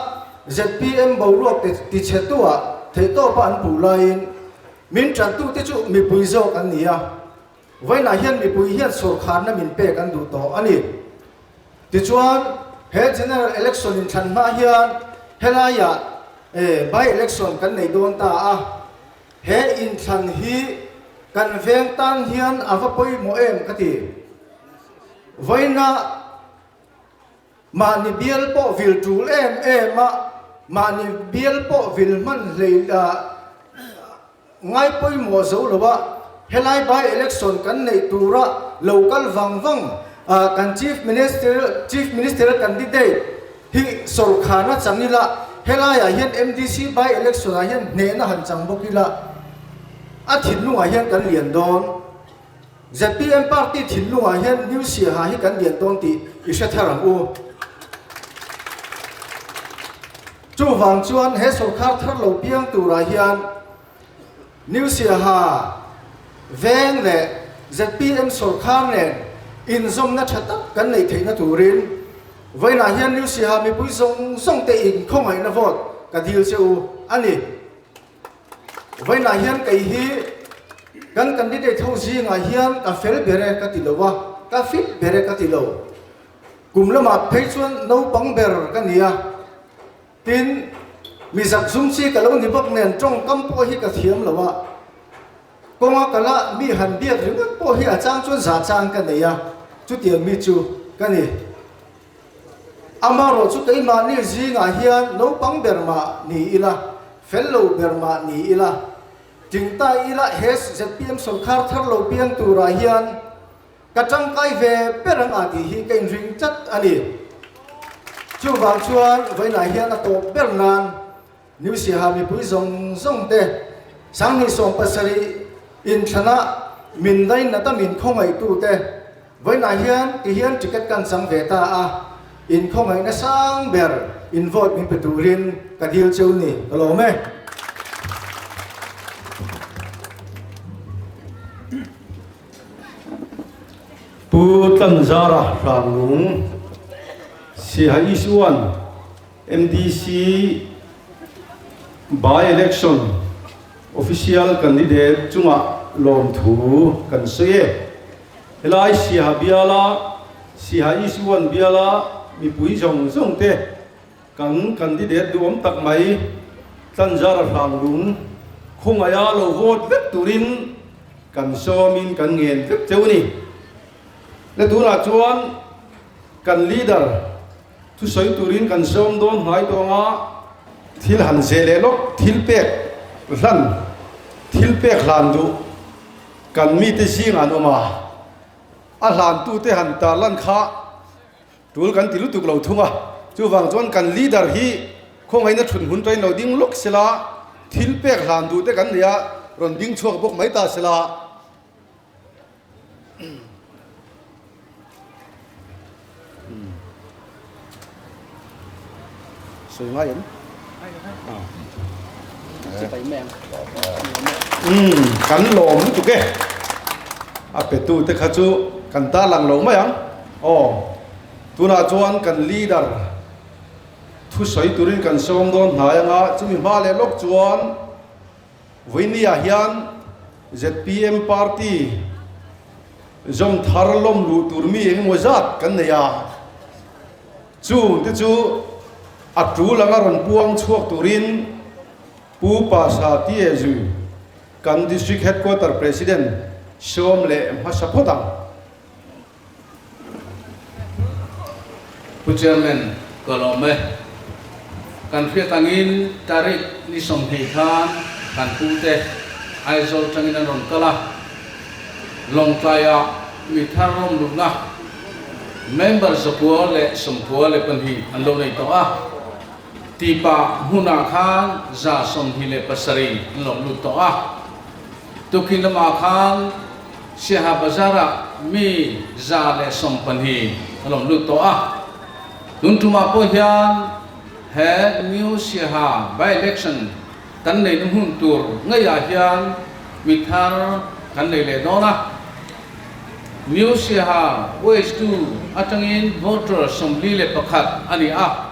[SPEAKER 5] zpm boruak tichhetuah theihtawpa an puh laiin min tantute chu mipui zawk an ni a, vawiinah hian mipui hian sawrkharna min pek an duh tawh a ni. Tichuan, he General Election inthlan hma hian helaiah by election kan nei dawn ta a, he inthlan hi kan veng tan hian a va pawimawh em ka ti. Vawiina mahni bial pawh vil tul em em a, mahni bial pawh vil hman hlei Ngai pawimawh zo lo a, helai by election kan neih tura lo kal vang vang kan Chief Minister Chief Ministerial candidate hi sawrkharna chang ila, helaiah hian MDC by election ah hian hnehna han chang bawk ila, a thinlungah hian kan lian dawn. Zpm party thinlungah hian New Siaha hi kan lian dawn tih i hre thar ang u. Chuvang chuan he sawrkar thar lo piang turah hian New Siaha veng leh zpm sawrkar nen inzawmna tha tak kan neih theihna turin vawiinah hian New Siaha mipui zawng zawng te inkhawngaihna vote ka dil che u a ni. Vawiinah hian kei hi kan candidate ho zingah hian ka fel ber e ka ti lo a, ka fit ber e ka ti lo. Kum lamah phei chuan naupang ber ka ni a, tin mi zak zum chi ka lo ni bawk nen tawngkam pawh hi ka thiam lo a, kawnga kala mi han biak ringawt pawh hi a chang chuan za chang ka nei a, chutiang mi chu ka ni. Amaherawh chu keimahni zingah hian naupang ber mah ni ila, fel lo ber mah ni ila, tingtai ila he zpm sawrkhar thar lo piang turah hian Ka tangkai ve ber ang a tih hi ka inring tlat a ni. Chuvang chuan vawiinah hian a tawp ber nan New Siaha mipui zawng zawng te 2017 inthlana min lainat a min khawngaihtu te. Vawiinah hian ti hian ticket kan chang ve ta a, in khawngaihna sang ber in vote min pe turin ka dil cheu ni, ka lawm e.
[SPEAKER 2] Pu Tlanzara Hranglung, Siaha Isuan MDC By-Election Official Candidate chungah lawmthu kan sawi e. Helai Siaha biala Siaha Isuan biala mipui zawng zawng te kan candidate duhawm tak mai Tlanzara Hranglung khawngaiha lo vote vek turin kan sawmin kan ngen vek cheu a ni. Le tunah chuan kan leader Thusawi turin kan sawm dawn hnai tawh anga thil han zeh leh lawk, thil pek hlan, thil pek hlan duh kan mite zingah an awm a, a hlantute han tarlan kha tul kan ti lutuk lo thung a, chuvang chuan kan leader hi khawngaihna thut hmun tain lo ding lawk sela, thil pek hlan duhte kan nei a, rawn ding chhuak bawk mai ta sela.
[SPEAKER 1] Sawi ngai em?
[SPEAKER 2] Kan lawm lutuk e. A petu te kha chu kan ta lang lo mai ang. Aw, tunah chuan kan leader thusawi turin kan sawm dawn hnai anga chumi hma leh lawk chuan Vawinia hian zpm party zawm thar lawm luh tur mi eng emaw zat kan nei a, chung te chu a tul anga rawn puang chhuak turin Pu Pasa Tiezu kan District Headquarter President sawm leh hmasa phawt ang.
[SPEAKER 1] Pu Chairman, ka lawm e. Kan hriat angin Tariq ni 20 khan kan pute Aizawl tangin an rawn kal a, Lawngtlaiah mi thar lawm luhna member 912 an lo nei tawh a, tipa hmunah khan 127 an lawm lut tawh a. Tukin lamah khan Siaha Bazar-ah mi 112 a lawm lut tawh a. Tun tumah pawh hian he New Siaha by-election kan neihna hmun tur ngeiah hian mi thar kan nei leh dawn a. New Siaha West 2 atangin voter 41 a ni a.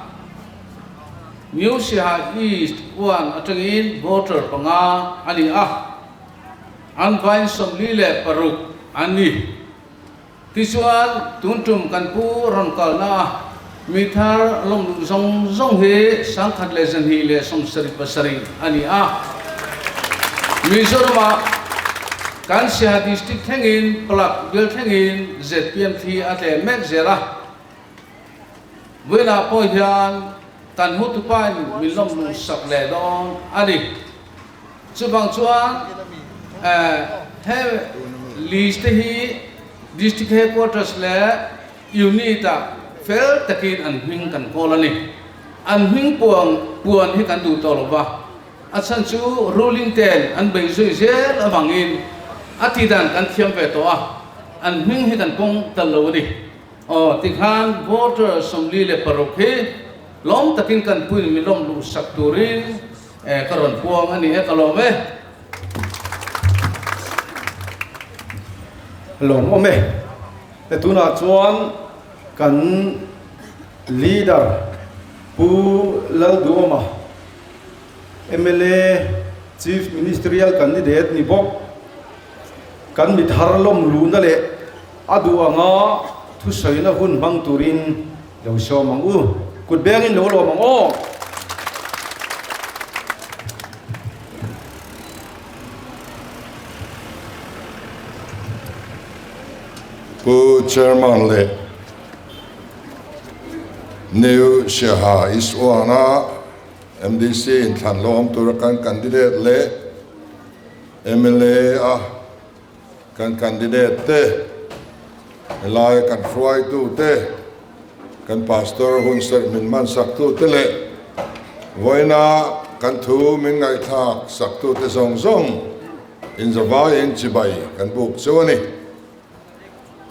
[SPEAKER 1] New Siaha East 1 atangin voter panga a ni a. An vain 46 an ni. Tichuan, tun tum kan pu rawn kalna a mi thar lawm luh zawng zawng hi 1277 a ni a. Mizoramah kan Siaha District thlengin Palak bial thlengin zpm thli a tle mek zel a. Vawiinah pawh hian kan hotupain min lawm luh sak leh dawn a ni. Chuvang chuan he list te hi District Headquarters leh Unit ah fel takin an hming kan kawl a ni. An hming puang puan hi kan duh tawh lo va, a chhan chu ruling ten an bei zui zel avangin a tih dan kan thiam ve tawh a, an hming hi kan pawng tal lo a ni. Aw tikhan voter 46 hi lawm takin kan puin mi lawm luh sak turin E, ka rawn puang a ni e, ka lawm e.
[SPEAKER 2] Lawm awm e. E, tunah chuan kan leader Pu Lalduhawma, mla Chief Ministerial Candidate ni bawk, kan mi thar lawm luhna leh a duh anga thusawina hun hmang turin Lo sawm ang u. Kut bengin lo lawm ang aw.
[SPEAKER 6] Pu Chairman leh New Siaha Isuana MDC inthlan lawm tura kan candidate leh mla a Kan candidate te, helai kan hruaitu te, kan pastor hun serh min hman sak tu te leh vawiina kan thu min ngaihthlak sak tu te zawng zawng inzavaiin chibai kan buk chu a ni.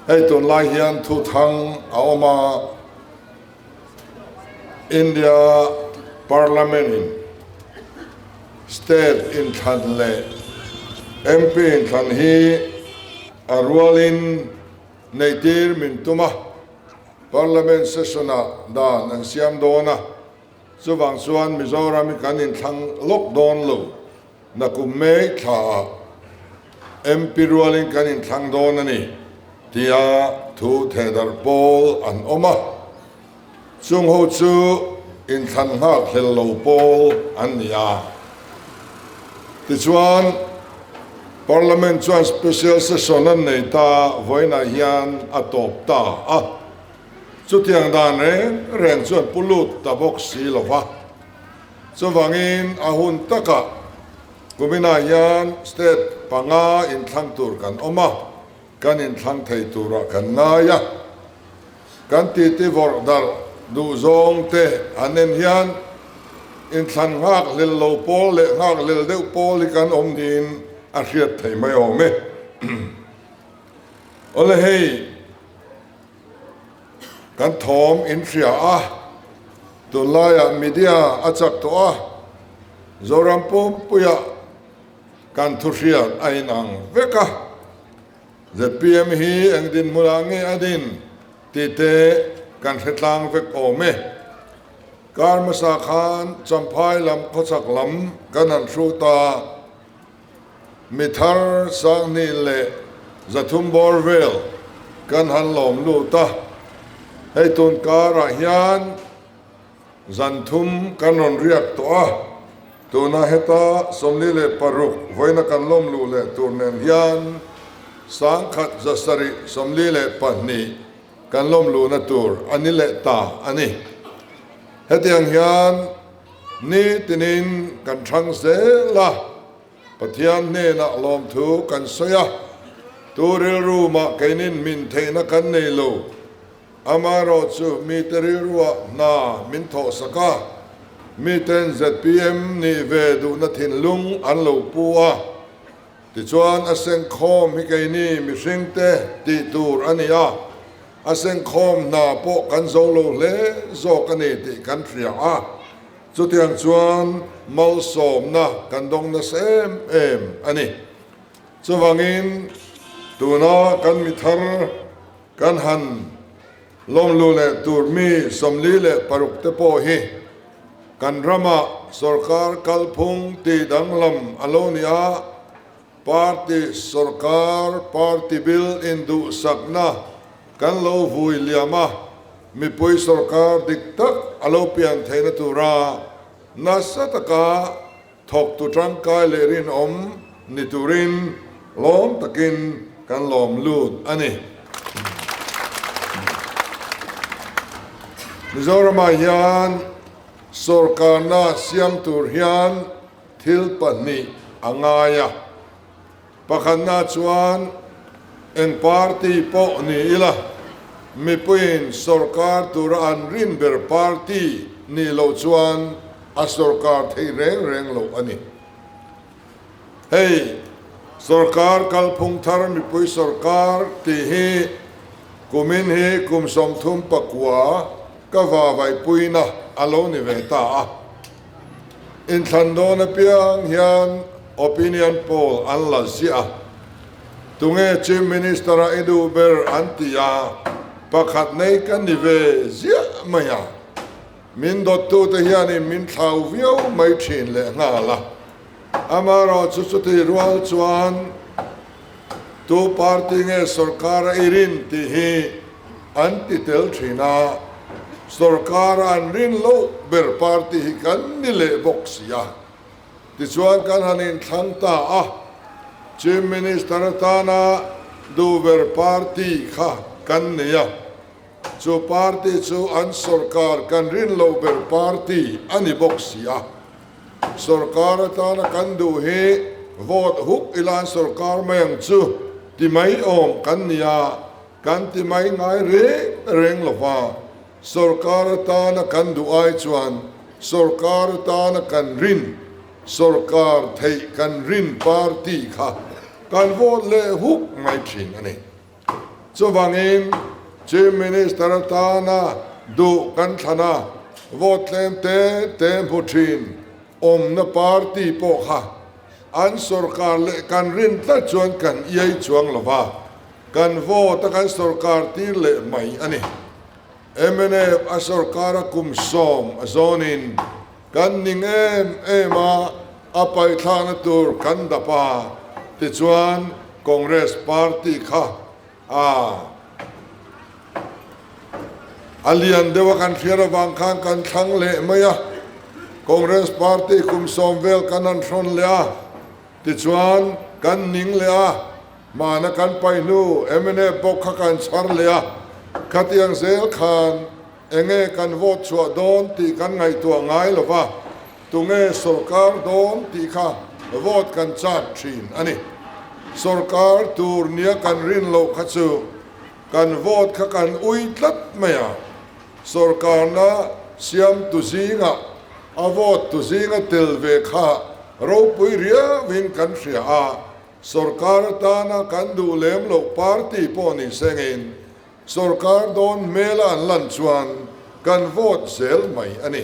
[SPEAKER 6] Hei tunlai hian thu thang a awm a, India Parliament in State inthlan leh MP inthlan hi a rualin neihtir min tum a, Parliament session ah dan an siam dawn a, chuvang chuan Mizoram hi kan inthlang lawk dawn lo. Nakum May thlaah MP rualin kan inthlang dawn a ni tia thu thehdarh pawl an awm a, chung ho chu inthlan nghak hlel lo pawl an ni a. Tichuan, Parliament chuan Special Session an nei ta vawiinah hian a tawp ta a, chutiang dan reng reng chuan pu lut ta bawk si lo va. Chuvangin a hun takah kuminah hian state panga inthlang tur kan awm a, kan inthlang thei turah kan ngai a. Kan titi vawrh darh duh zawng te an en hian inthlan nghak hlel lo pawl leh nghak hlel deuh pawl hi kan awm niin a hriat thei mai awm e. Awle hei. Kan thawm in hria a, tunlaiah media a chak tawh a, Zoram pumpuiah kan thu hriat a inang vek a. Zpm hi eng dinhmunah nge a din tih te kan hre tlang vek awm e. Kar hmasa khan Champhai lam khawchhak lam kan han hrut a, Mi thar Sanghnih leh 300 bawr vel kan han lawm lut a, hei tun karah hian zan thum kan rawn riak tawh a, tuna heta 46 vawiina kan lawm luh leh tur nen hian 1742 kan lawm luhna tur a ni leh ta a ni. Hetiang hian Ni tinin kan thang zel a, Pathian hnenah lawmthu kan sawi a, tu rilru mah keinin min theihna kan nei lo. Amaherawhchu mite rilruah hna min thawhsak a, miten zpm nih ve duhna thinlung an lo pu a. Tichuan a sengkhawm hi keini mihringte tih tur a ni a, a sengkhawm hna pawh kan zo lo hle zawk a ni tih kan hria a, chutiang chuan malsawmna kan dawng nasa em em a ni. Chuvangin tuna kan mi thar kan han lawmlu leh tur mi 46 te pawh hi Kan ramah sorkar kalphung tih danglam a lo ni a, party sorkar party bil induhsakna kan lo vui liam a, mipui sorkar dik tak a lo pian theihna tura nasa taka thawktu tangkai leh rinawm ni turin lawm takin kan lawm lut a ni. Mizoramah hian sorkarna siam tur hian thil pahnih a ngai a, pakhatna chuan eng party pawh ni ila mipuiin sorkar tura an rin ber party nih loh chuan a sorkar thei reng reng lo a ni. Hei sorkar kalphung thar mipui sorkar tih hi kumin hi kum 39 ka vavaipuina a lo ni ve ta a. Inthlan dawn apiang hian opinion poll an la ziah a. Tunge Chief Minister a i duh ber an ti a, pakhat nei ka ni ve ziah mai a. Min dawttute hianin min thlau viau mai thin leh nghal a. Amaherawhchu chuti rual chuan tu party nge sorkar a i rin tih hi an ti tel thin a, sorkar a an rin loh ber party hi kan ni leh bawk si a. Tichuan kan han inthlang ta a, Chief Minister atana duh ber party kha kan nei a. Chu party chu an sorkar kan rin loh ber party a ni bawk si a. Sorkar atana kan duh hi vote huk ila an sorkar mai ang chu ti mai awm kan ni a, kan ti mai ngai reng reng lo va. Sorkar atana kan duh ai chuan sorkar atana kan rin, sorkar theih kan rin party kha kan vote leh huk mai thin a ni. Chuvangin Chief Minister atana duh kan thlan a, vote tlem te te hmu thin awmna party pawh kha an sorkar leh kan rin tlat chuan kan iai chuang lo va, kan vote a kan sorkar tir leh mai a ni. Mnf a sorkar a kum sawm a zawnin kan ning em em a, a paithlakna tur kan dap a, tichuan Congress party kha a a lian deuh a kan hriat avang khan kan thlang leh mai a, Congress party kum sawm vel kan han hrawn leh a, tichuan kan ning leh a, hmana kan paih hnu mnf bawk kha kan chhar leh a, khatiang zel khan enge kan vote chhuah dawn tih kan ngaihtuah ngai lo va, Tunge sorkar dawn tih kha vote kan chak thin a ni. Sorkar tur nia kan rin loh kha chu kan vote kha kan ui tlat mai a. Sorkarna siamtu zingah a vote tu zinga tel ve kha ropui riauin kan hria a. Sorkar atana kan duh lem loh party pawh ni sengin sorkar dawn hmela an lan chuan kan vote zel mai a ni.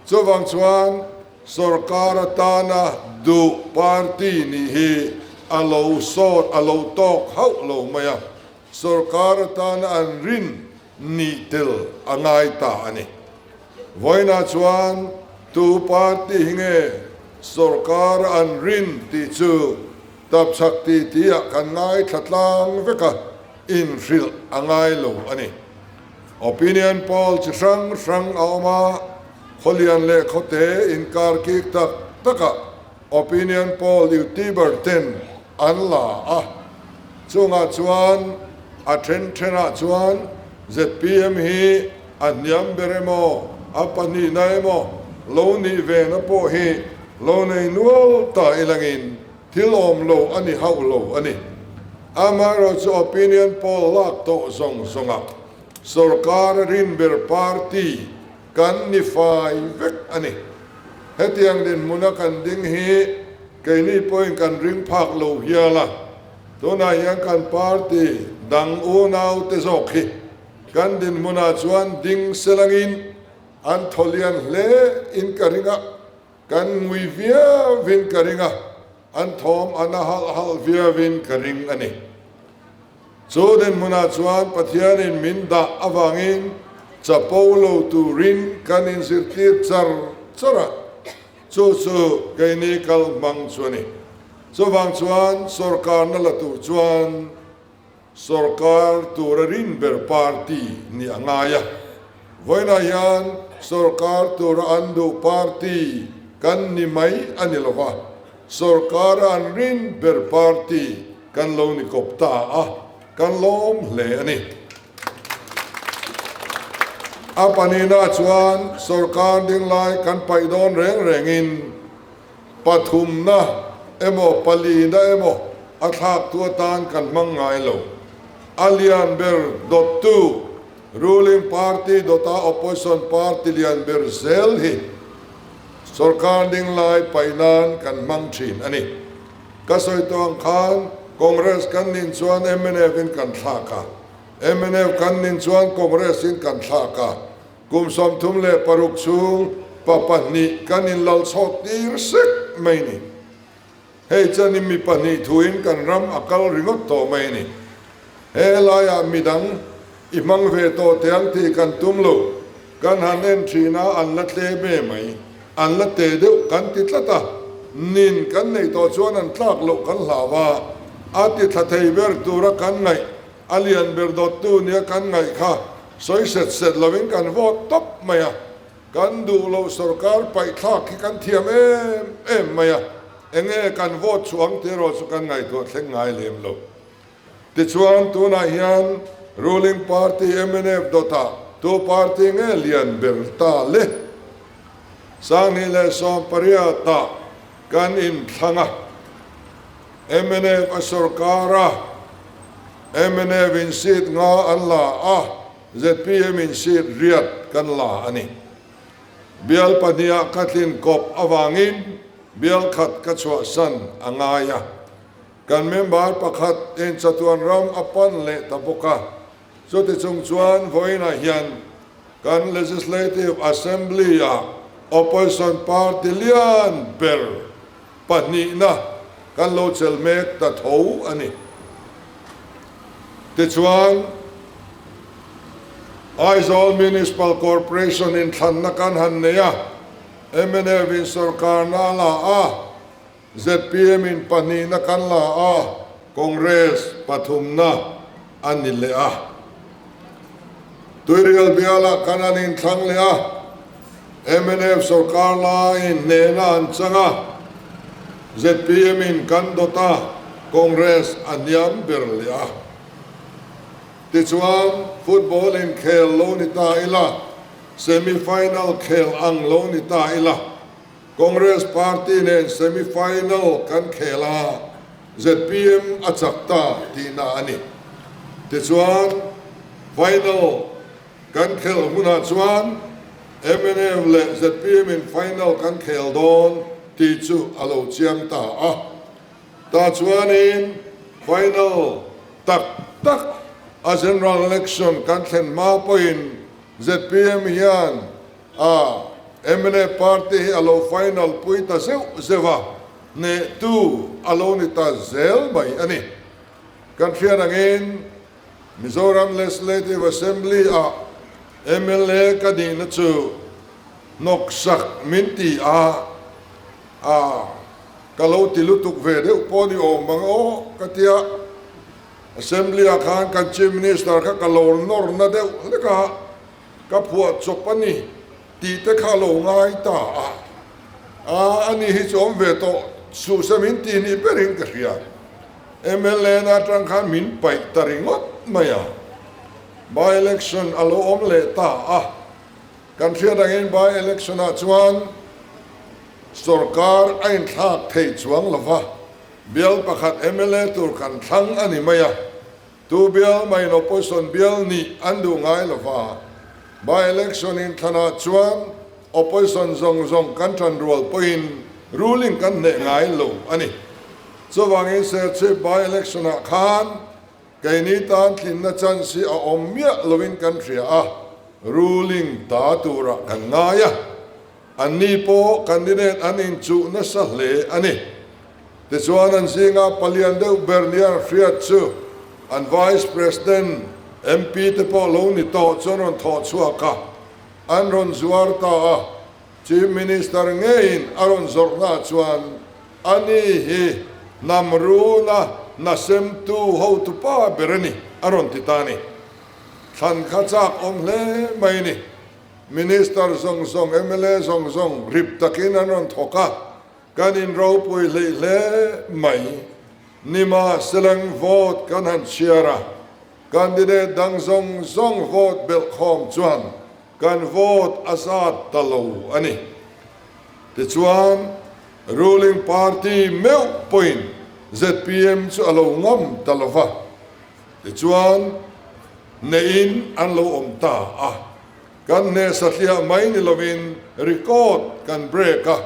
[SPEAKER 6] Chuvang chuan sorkar atana duh party nih hi a lo sawt, a lo tawk hauh lo mai a, sorkar atana an rin nih tel a ngai ta a ni. Vawiinah chuan tu party hi nge sorkar an rin tih chu tapchhak titi-ah kan ngaithla tlang vek a, inhrilh a ngai lo a ni. Opinion poll chi hrang hrang a awm a, khawlian leh khawte inkar kik tak takah opinion poll youtuber ten an la a, chungah chuan a then thenah chuan zpm hi a hniam ber emaw a pahnihna emaw lo nih vena pawh hi lo nei nual ta ilangin thil awm lo a ni hauh lo a ni. Amaherawhchu opinion poll lak tawh zawng zawngah sorkar a rin ber party kan ni fai vek a ni. Hetiang dinhmuna kan ding hi keini pawhin kan ring phak lo hial a, tunah hian kan party dang unaute zawk hi kan dinhmunah chuan ding selangin an thaw lian hle in ka ring a. Kan ngui viauin ka ring a, an thawm a na halh halh viauin ka ring a ni. Chu dinhmunah chuan Pathianin min dah avangin chapo lo turin kan inzirtir char char a, chu chu keini kal hmang chu a ni. Chuvang chuan sorkarna la tur chuan Sorkar tura rin ber party nih a ngai a, vawiinah hian sorkar tura an duh party kan ni mai a ni lo va, sorkara an rin ber party kan lo ni kawp ta a, kan lawm hle a ni. A pahnihna chuan sorkar dinglai kan paih dawn reng rengin pathumna emaw palina emaw a thlaktu atan kan hmang ngai lo. A lian ber dawttu, ruling party dawta opposition party lian ber zel hi sorkar dinglai paih nan kan hmang thin a ni. Ka sawi tawh ang khan Congress kan nin chuan mnf in kan thlak a, mnf kan nin chuan Congress in kan thlak a, Kum 36 chhung pa pahnih kan inlalchhawk tir sek mai ni. Hei chuan mi pahnih thuin kan ram a kal ringawt tawh mai ni. He laiah midang i hmang ve tawh teh ang tih kan tum lo. Kan han en thin a, an la tlem e mai. An la te deuh kan ti tlat a, nin kan neih tawh chuan an tlak loh kan hlau a, a ti thla thei ber tura kan ngaih A lian ber dawttu nia kan ngaih kha sawi set set lovin kan vote tawp mai a, kan duh loh sorkar paihthlak hi kan thiam em em mai a, enge kan vote chhuang tih erawh chu kan ngaihtuah thleng ngai lem lo. Tichuan tunah hian ruling party mnf dawtah tu party nge lian ber ta le? 2018 ah kan inthlang a. Mnf a sorkar a, mnf in seat nga an la a, zpm in seat riat kan la a ni. Bial pahniha ka tlin kawp avangin bial khat ka chhuahsan a ngai a. Kan member pakhat in chatuan ram a pan leh ta bawk a. Chuti chung chuan vawiinah hian kan Legislative Assembly-ah Opposition party lian ber pahnihna kan lo chelh mek ta tho a ni. Tichuan, Aizawl Municipal Corporation inthlanna kan han nei a, mnf in sorkarna a la a, zpm in pahnihna kan la a, Congress pathumna a ni leh a. Tuirial bialah kan an inthlang leh a, mnf sorkar laiin hnehna an chang a, zpm in kan dawt a, Congress a hniam ber leh a. Tichuan, football inkhel lo ni ta ila, semi final khel ang lo ni ta ila, Congress party nen semi final kan khel a, zpm a chak ta tihna a ni. Tichuan, final kan khelh hunah chuan mnf leh zpm in final kan khel dawn tih chu a lo chiang ta a. Tah chuanin final tak tak a general election kan thlen hma pawhin zpm hian A mnf party hi a lo final pui ta zeuh zeuh a, hnehtu a lo ni ta zel mai a ni. Kan hriat angin Mizoram Legislative Assembly ah mla ka nihna chu hnawksak min ti a, a ka lo ti lutuk ve deuh pawh ni awm ang aw ka tia. Assembly ah khan kan Chief Minister kha ka lo nawrna deuh hlek a. Ka phuah chawp a ni tih te kha lo ngai ta a, a ani hi chu awm ve tawh suh se min tih nih berin ka hria. Mla na atang khan min paih ta ringawt mai a, by election a lo awm leh ta a, kan hriat angin by election ah chuan sorkar a inthlak thei chuang lova, bial pakhat mla tur kan thlang a ni mai a. Tu bial maiin opposition bial nih an duh ngai lo va, by election inthlanah chuan opposition zawng zawng kan tan rual pawhin ruling kan hneh ngai lo a ni. Chuvangin Serchhip by election ah khan keini tan tlinna chance hi a awm miah loin kan hria a, ruling ta turah kan ngai a. Anni pawh candidate an inchuh nasa hle a ni. Tichuan an zinga palian deuh ber nia hriat chu an Vice President, MP te pawh lo ni tawh chu an rawn thawh chhuak a, an rawn zuar ta a. Chief Minister ngeiin a rawn zawrhnaah chuan ani hi hnam runa hna semtu hotupa ber a ni a rawn ti ta a ni. Thlan kha chak awm hle mai a ni. Minister zawng zawng, mla zawng zawng rip takin an rawn thawk a, kan inropui hleih hle mai. Nima Seleng vote kan han chhiar a, candidate dang zawng zawng vote belhkhawm chuan kan vote a zat ta lo a ni. Tichuan, ruling party meuh pawhin zpm chu a lo ngam ta lo va. Tichuan, neihin an lo awm ta a, kan hneh satliah mai ni lovin record kan break a,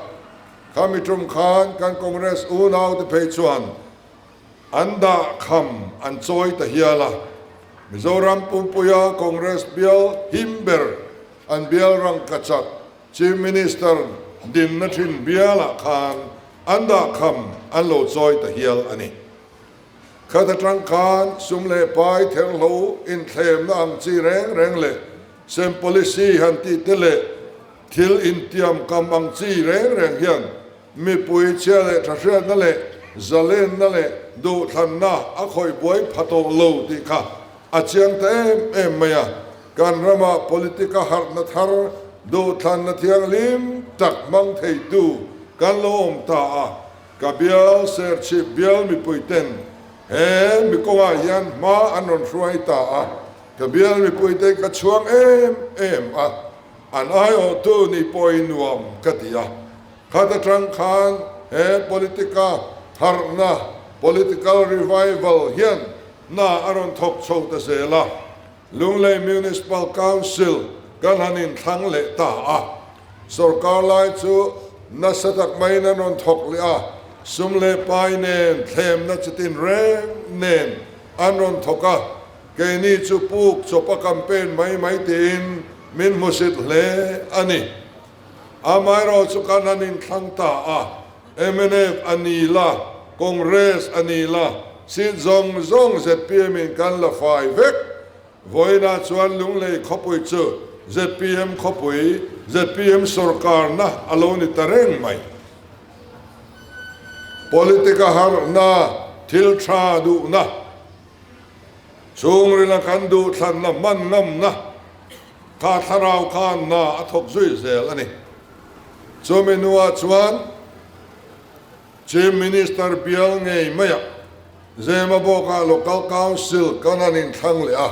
[SPEAKER 6] khami tum khan kan Congress unaute phei chuan an dah kham an chawi ta hial a, Mizoram pumpuia Congress bial him ber an bial rangkachak Chief Minister dinna thin bialah khan an dah kham an lo chawi ta hial a ni. Khat atang khan sum leh pai therhlo inthlemna ang chi reng reng leh sem policy han tih te leh thil intiam kam ang chi reng reng hian mipui chhia leh thahriatna leh zalenna leh duhthlanna a khawih buai pha tawh lo tih kha a chiang ta em em mai a. Kan ramah politic a harhna thar duhthlanna thianghlim tak hmang theitu kan lo awm ta a. Ka bial Serchhip bial mipuiten he mi kawngah hian hma an rawn hruai ta a, ka bial mipuite ka chhuang em em a, an aiawhtu ni pawhin nuam ka ti a. Khat atang khan he politica harhna, political revival, hian hna a rawn thawk chho ta zel a, Lunglei Municipal Council kan han inthlang leh ta a, sorkar lai chu nasa tak maiin an rawn thawk leh a. Sum leh pai nen, thlemna chitin reng nen an rawn thawk a, keini chu puk chawpa campaign mai mai tiin min hmusit hle a ni. Amaherawh chu kan han inthlang ta a, mnf a ni la, Congress a ni la, seat zawng zawng zpm in kan la fai vek. Vawiinah chuan Lunglei khawpui chu zpm khawpui, zpm sawrkarna a lo ni ta reng mai. Politic-a harhna, thil tha duhna, chhungrila kan duhthlanna hman ngamna kha thlarau khan hna a thawk zui zel a ni. Chumi hnuah chuan Chief Minister bial ngei maiah Zemabawkah Local Council kan han inthlang leh a,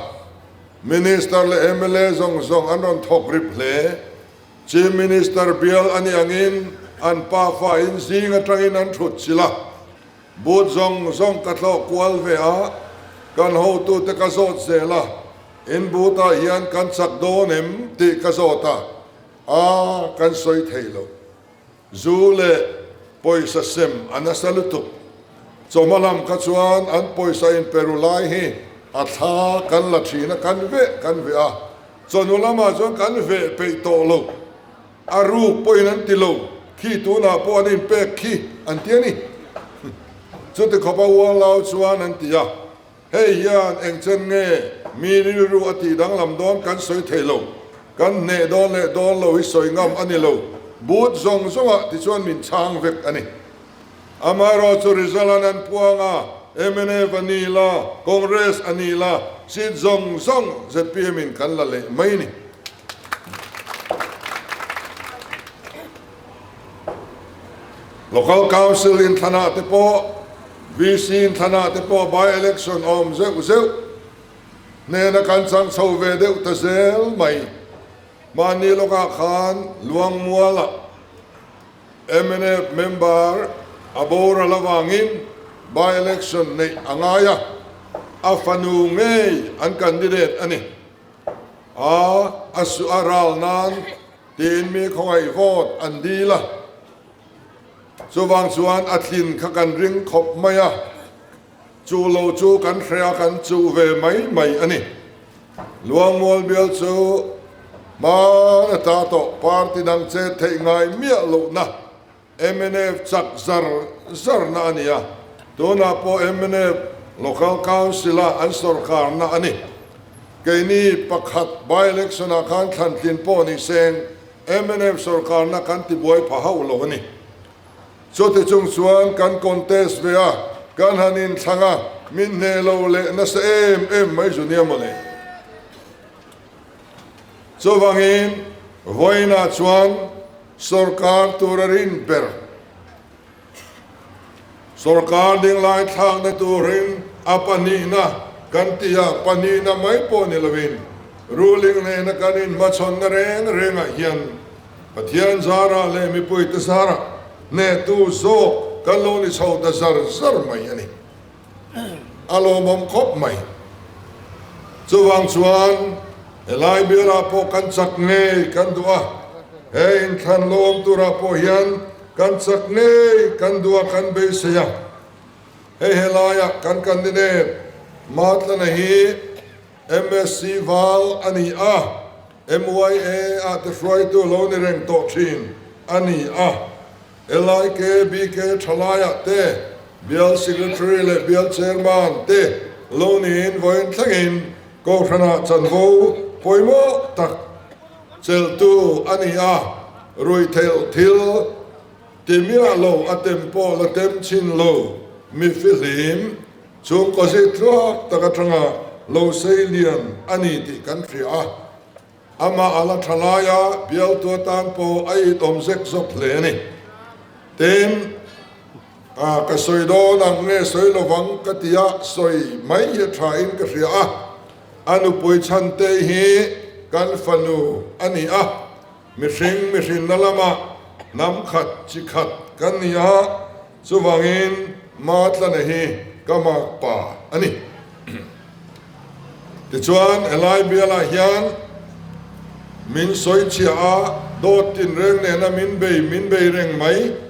[SPEAKER 6] Minister leh mla zawng zawng an rawn thawk rip hle. Chief Minister bial a nih angin an pafa in zing atangin an thut chilh a, booth zawng zawng ka tlawh kual ve a, kan hotute ka zawt zel a, in booth ah hian kan chak dawn em tih ka zawt a, a kan sawi thei lo. Zu leh pawisa sem a nasa lutuk. Chawhma lam kha chuan an pawisa in peru lai hi a thla kan la thin a, kan veh kan veh a, chawhnu lamah chuan kan veh peih tawh lo. A ruk pawhin an ti lo, khi tunah pawh an inpek khi an ti a ni. Chuti khawpa uanglau chuan an ti a, Hei hian engchen nge mi rilru a tih danglam dawn kan sawi thei lo. Kan hneh dawn leh dawn lo hi sawi ngam a ni lo. Booth zawng zawngah tichuan min chhang vek a ni. Amaherawhchu chu result an an puang a, mnf a ni la, Congress a ni la, seat zawng zawng zpm in kan la leh mai ni. Local Council inthlanah te pawh, VC inthlanah te pawh by-election awm zeuh zeuh hnena kan chang chho ve deuh ta zel mai. Mahni lawkah khan Luangmualah mnf member a boral avangin by-election neih a ngai a, a fanu ngei an candidate a ni. A a su a ral nan Tiin mi khawngaih vote an dil a, chuvang chuan a tlin kha kan ring khawp mai a, chu lo chu kan hre a kan chuh ve mai mai a ni. Luangmual bial chu hman ata tawh party dang chet theih ngai miah lohna mnf chak zar zarna a ni a, tunah pawh mnf Local Council-a an sawrkarna a ni. Keini pakhat by-election-ah khan thlantlin pawh ni seng mnf sawrkarna kan tibuai pha hauh lo a ni. Chuti chung chuan kan contest ve a, kan han inthlang a, min hneh lo leh nasa em em mai zu nia mawle. Chuvangin vawiinah chuan Sorkar tur a rin ber. Sorkar dinglai thlakna turin a pahnihna kan ti a, pahnihna mai pawh ni lovin ruling nena kan inhmachhawnna reng rengah hian Pathian zarah leh mipuite zarah hnehtu zawk kan lo ni chho ta zar zar mai a ni. A lawmawm khawp mai. Chuvang chuan helai bialah pawh kan chak ngei kan duh a, he inthlan lo awm turah pawh hian kan chak ngei kan duh a kan beisei a. Hei helaiah kan candidate Matlana hi MSc val a ni a, MYA ah te hruaitu lo ni reng tawh thin a ni a. LIKBK thalaiah te, Bial Secretary leh Bial Chairman te lo niin vawiin thlengin Kohhranah chanvo pawimawh tak chelhtu a ni a, ruihtheih thil ti miah lo a tem pawh la tem chhin lo mi fihlim chhungkaw zit tluak tak atanga lo sei lian a ni tih kan hria a. Amah a la tha lai a, bialtu atan pawh a itawm zek zawk hle a ni. Tin, a ka sawi dawn ang nge sawi lovang ka ti a, sawi mai hi a tha in ka hria a. A nupui Chhantei hi kan fanu a ni a, mihring mihrinna lamah hnam khat chi khat kan ni a, chuvangin Matlana hi ka makpa a ni. Tichuan, helai bialah hian min sawi chhiah a, dawt tinreng nena min bei min bei reng mai.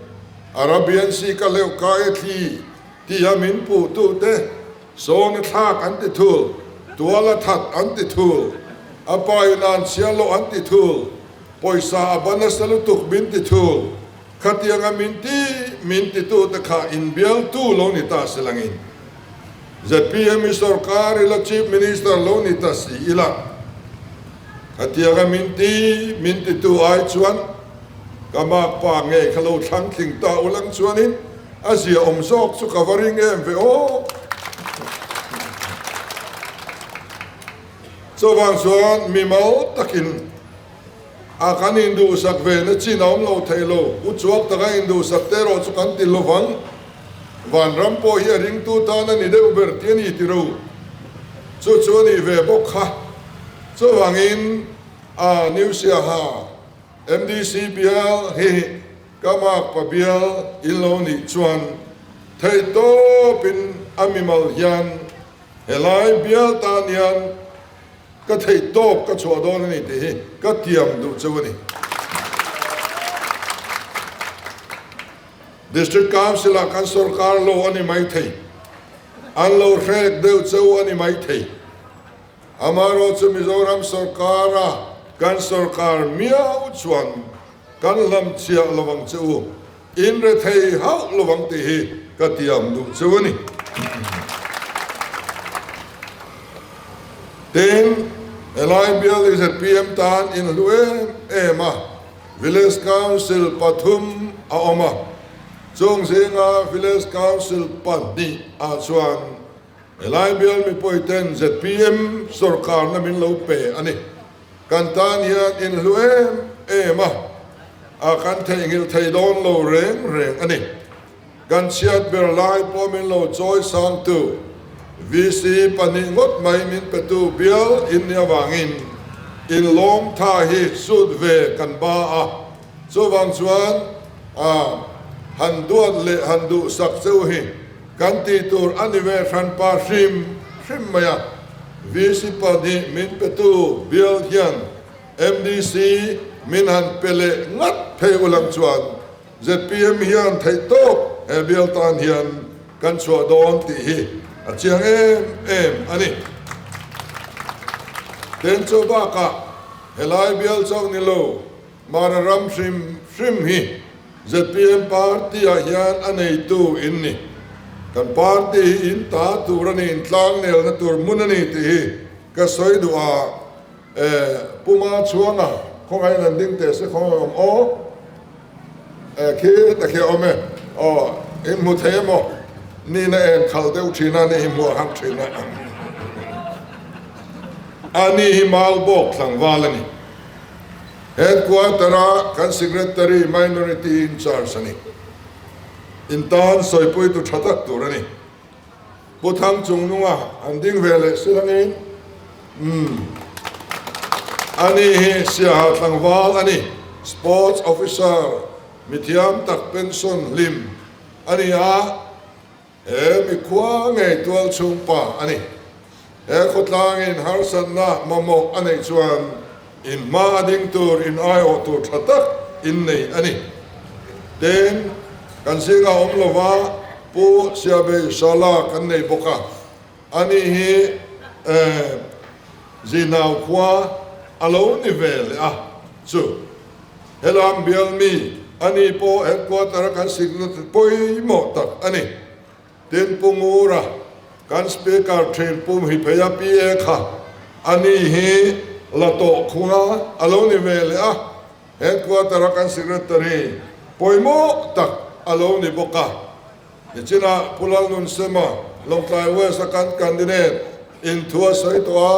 [SPEAKER 6] Arabian Sea ka hleuh kai a thli tia min puhtute sawn a thlak an ti thul, tual a that an ti thul, a pa in an chhia loh an ti thul, pawisa a ba nasa lutuk min ti thul, khatianga min ti min titute kha inbialtu lo ni ta silangin zpm i sorkar ila Chief Minister lo ni ta si ila khatianga min ti min titu ai chuan ka makpa nge kha lo thlang tling ta ulang chuanin a zia awm zawk chu ka va ring em ve aw. Chuvang chuan mimal takin a kan induhsak ve na chin a awm lo thei lo, u chuak taka induhsak te erawh chu kan ti lovang. Vanram pawh hi a ringtu tan a ni deuh ber tih a ni ti ro. Chu chu a nih ve bawk kha. Chuvangin a New Siaha MDC bial hi ka makpa bial in lo nih chuan theihtawpin a mimal hian helai bial tan hian Ka theih tawp ka chhuah dawn a ni tih hi ka tiam duh cheu a ni. District Council ah kan sorkar lo a ni mai thei, an lo hrek deuh cheu a ni mai thei. Amaherawhchu chu Mizoram sorkar a kan sorkar miau chuan kan hlam chhiah lo ang che u, in rethei hauh lo ang tih hi ka tiam duh cheu a ni. Tin, helai bial hi zpm tan in hlu em em a, Village Council pathum a awm a, chung zinga Village Council pahnih ah chuan helai bial mipuiten zpm sorkarna min lo pe a ni. Kan tan hian in hlu em em a, a kan theihnghilh thei dawn lo reng reng a ni. Kan chhiat ber lai pawh min lo chawi sangtu VC pahnih ngawt mai min petu bial in nih avangin in lawm tha hi sut ve kan ba a, chuvang chuan a han duat leh han duhsak cheu hi kan tih tur a ni ve hranpa hrim hrim mai a. VC pahnih min petu bial hian MDC min han pe leh ngat phei ulang chuan zpm hian theih tawp he bial tan hian kan chhuah dawn tih hi a chiang em em a ni. Ten chu bakah helai bial chauh ni lo Mara ram hrim hrim hi zpm party ah hian a neitu in ni. Kan party hi in ta tur a ni, in tlangnelna tur hmun a ni tih hi ka sawi duh a. E, Puma chhuanga khawngaih in an ding teh se khawngaih awm aw. E, khi ta khi a awm e. Aw, in hmu thei emaw? Nina en khal deuh thin a, ni hi hmuh a har thin a. A ni hi Maubawk tlangval a ni. Headquarter a kan Secretary Minority in charge a ni. In tan sawipui tu tha tak tur a ni. Pu Thang Chungnunga an ding ve leh silangin umm ani hi Siaha tlangval a ni. Sports Officer mithiam tak pension hlim a ni a. He mikhua ngei tual chhung pa a ni. He khawtlangin harsatna mamawh a neih chuan in hma a ding tur in aiawh tur tha tak in nei a ni. Tin, kan zingah awm lova Pu Siabei Shala kan nei bawk a, ani hi Zinau khua a lo ni ve leh a chu. Helam bial mi ani pawh headquarter a kan signatory pawimawh tak a ni. Tin Pu Ngura, kan Speaker thin Pu Mhipheia PA kha ani hi la tawh khua a lo ni ve leh a, headquarter a kan secretary pawimawh tak a lo ni bawk a. Nichinah Pu Lalnunsema, Lawngtlai West a kan candidate in thu a sawi tawh a,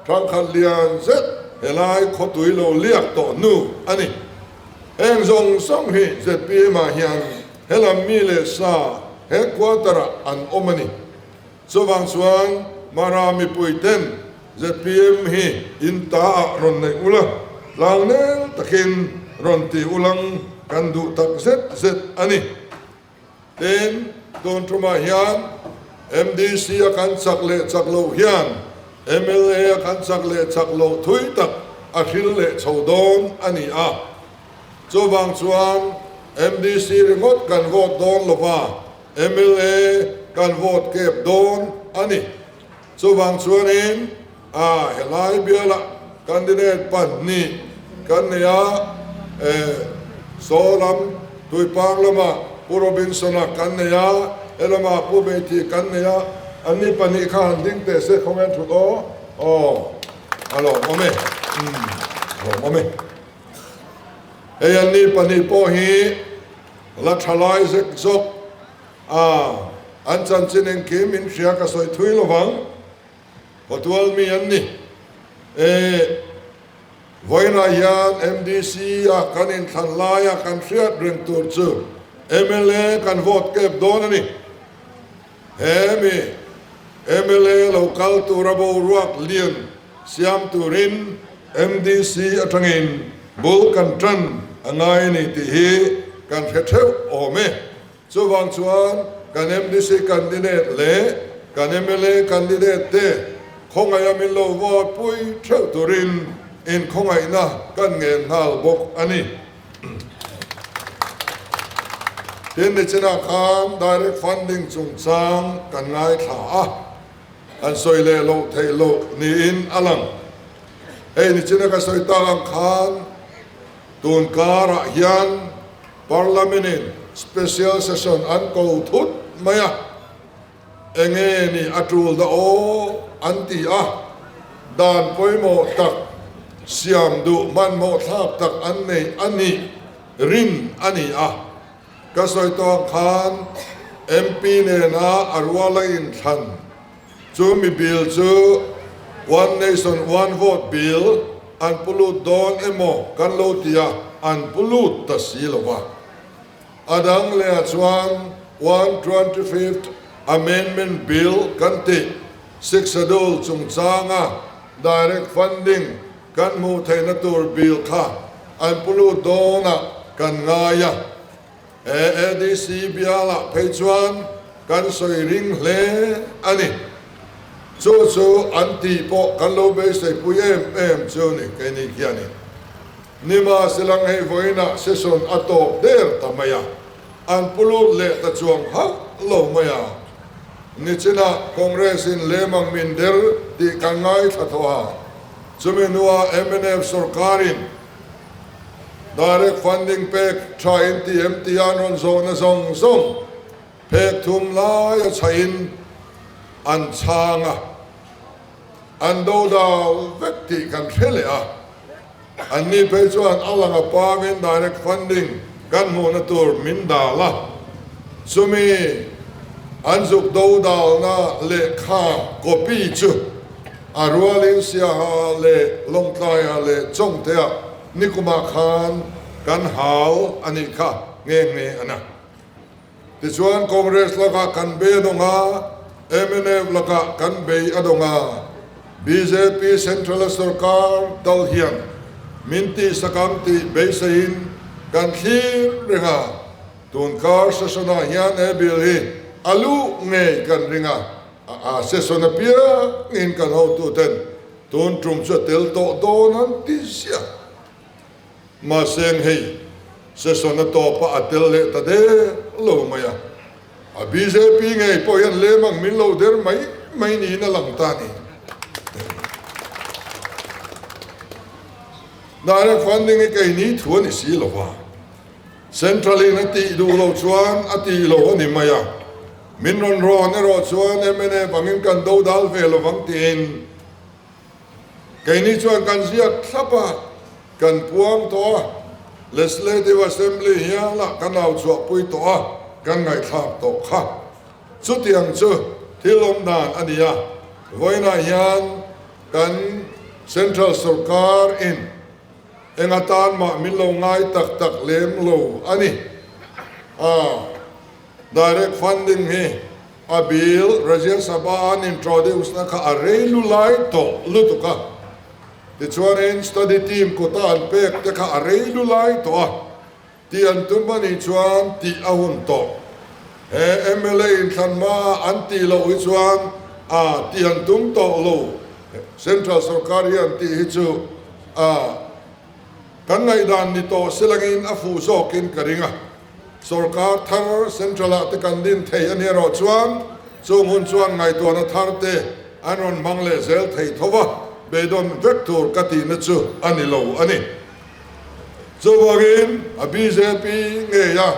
[SPEAKER 6] thangkhat lian zet helai khawtui lo liak tawh hnu a ni. Heng zawng zawng hi zpm ah hian helam mi leh sa headquarter ah an awm a ni. Chuvang chuan Mara mipui ten zpm hi in ta ah rawn neih ula, tlangnel takin rawn ti ulang kan duh tak zet zet a ni. Tin, tun tumah hian MDC a kan chak leh chak loh hian mla a kan chak leh chak loh thui tak a hril leh chho dawn a ni a. Chuvang chuan MDC ringawt kan vote dawn lova, mla kan vote kep dawn a ni. Chuvang chuanin a helai bialah candidate pahnih kan nei a, e Saw lam Tuipang lamah Pu Robinson-a kan nei a, helamah Pu Beithi kan nei a, anni pahnih kha han ding teh se khawnge an thut aw? Aw, a lawmawm e, umm a lawmawm e. Hei anni pahnih pawh hi la tha lai zek zawk a, an chanchin engkim in hria ka sawi thui lovang, Hotual mi an ni. E, vawiinah hian MDC a kan inthlan laia kan hriat reng tur chu mla kan vote kep dawn a ni. He mi mla lo kal tura boruak lian siam turin MDC atangin bul kan tan a ngai a ni tih hi kan hre theuh awm e. Chuvang chuan kan MDC candidate leh kan mla candidate te khawngaih a min lo vote pui theuh turin inkhawngaihna kan ngen nghal bawk a ni. Tin, nichinah khan direct funding chungchang kan ngaithla a, an sawi leh loh theih loh niin a lang. Hei nichina ka sawi tak ang khan tun karah hian Parliament in special session an ko thut mai a, enge ni a tul dah aw an ti a, dan pawimawh tak siam duh hmanhmawh thlak tak an nei a nih rin a ni a. Ka sawi tawh ang khan MP nena a ruala inthlan chu mi bill chu One Nation One Vote bill an pu lut dawn emaw kan lo ti a, an pu lut ta si lo va. A dang lehah chuan 125th Amendment Bill kan tih Sixth Schedule chungchanga direct funding kan hmuh theihna tur bill kha an pu lut dawnah kan ngai a. He ADC bialah phei chuan kan sawi ring hle a ni. Chu chu an tih pawh kan lo beiseipui em em chu ni keini khianin. Nimahselang hei vawiinah session a tawp der ta mai a, an pu lut leh ta chuang hauh lo mai a. Nichinah Congress in lemang min der tih kan ngaithla thaw a, chumi hnuah mnf sorkarin Direct funding pek tha in ti em tia an rawn zawhna zawng zawng phek thum lai a chhahin an chhang a, an dodal vek tih kan hre leh a. Anni phei chuan a lang a pangin direct funding kan hmuhna tur min dal a, chumi an zuk dodalna lehkha copy chu A rualin Siaha leh Lawngtlaia leh Chawngtea nikumah khan kan hau a nih kha nghe nghe a na. Tichuan Congress lakah kan bei a dawng a, mnf lakah kan bei a dawng a, bjp Central-a sorkar dal hian min tihsakam tih beiseiin kan thlir reng a, tunkar session-ah hian he bill hi a luh ngei kan ring a. A session apiangin kan hotuten tun tum chu a tel tawh dawn an ti ziah. Mahse hei session a tawp a, a tel leh ta der lo mai a. A bjp ngei pawh hian lem ang min lo der mai mai niin a lang ta a ni. Direct funding hi keini thu a ni si lo va. Central in a tih duh loh chuan a tih lo a ni mai a. Min rawn rawn erawh chuan mna vangin kan do dal ve lo vang tiin keini chuan kan ziak thlap a, kan puang tawh a, Legislative Assembly hialah kan au chhuahpui tawh a, kan ngaihthlak tawh kha. Chutiang chu thil awm dan a ni a, vawiinah hian kan Central Sorkar in Eng atan mah min lo ngai tak tak lem lo a ni. A direct funding hi a bill Rajya Sabha an introduce na kha a rei lu lai tawh lutuk a. Tichuanin study team kuta an pek te kha a rei lu lai tawh a. Tih an tum a nih chuan tih a hun tawh. He mla inthlan hma an tih loh hi chuan a tih an tum tawh lo. Central sorkar hian tih hi chu a kan ngaihdan ni tawh silangin a fuh zawkin ka ring a. Sorkar thar Central ah te kan din thei a nih erawh chuan chung hun chuan ngaihtuahna thar te an rawn hmang leh zel thei tho va, beidawn vek tur ka tihna chu a ni lo a ni. Chuvangin a bjp ngei a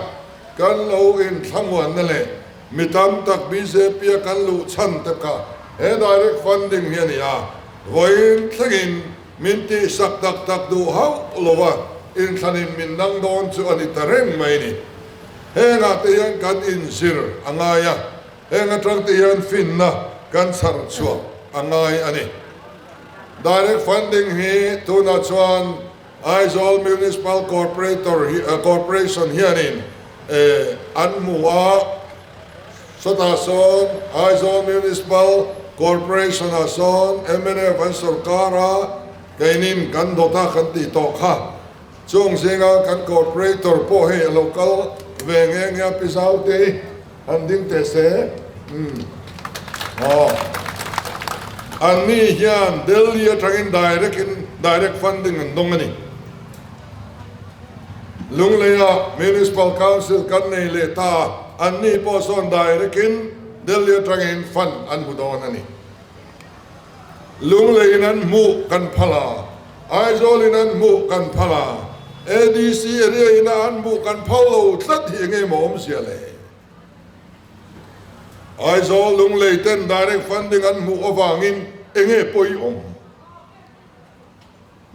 [SPEAKER 6] kan lo inthlamuanna leh mi tam tak bjp a kan luh chhan te kha he direct funding hi a ni a, vawiin thlengin Min tihsak tak tak duh hauh lova inthlanin min dang dawn chu a ni ta reng mai ni. Hengah te hian kan inzir a ngai a, heng atang te hian finna kan chhar chhuah a ngai a ni. Direct funding hi tunah chuan Aizawl Municipal Corporator Corporation hianin an hmu a, Sawtah sawn Aizawl Municipal Corporation-ah sawn mnf an sawrkar a, keinin kan dawt a kan tih tawh kha. Chung zinga kan corporator pawh hei a lo kal ve nge nge a, Pi Zaute han ding teh se. Umm. Aw. Anni hian Delhi atangin direct in direct funding an dawng a ni. Lungleia Municipal Council kan nei leh ta a, anni pawh sawn direct-in Delhi atangin fund an hmu dawn a ni. Lungleiin an hmuh kan phal a, Aizawlin an hmuh kan phal a, ADC area-in a an hmuh kan phal lo tlat hi enge maw awmzia le? Aizawl Lunglei ten direct funding an hmuh avangin enge pawi awm?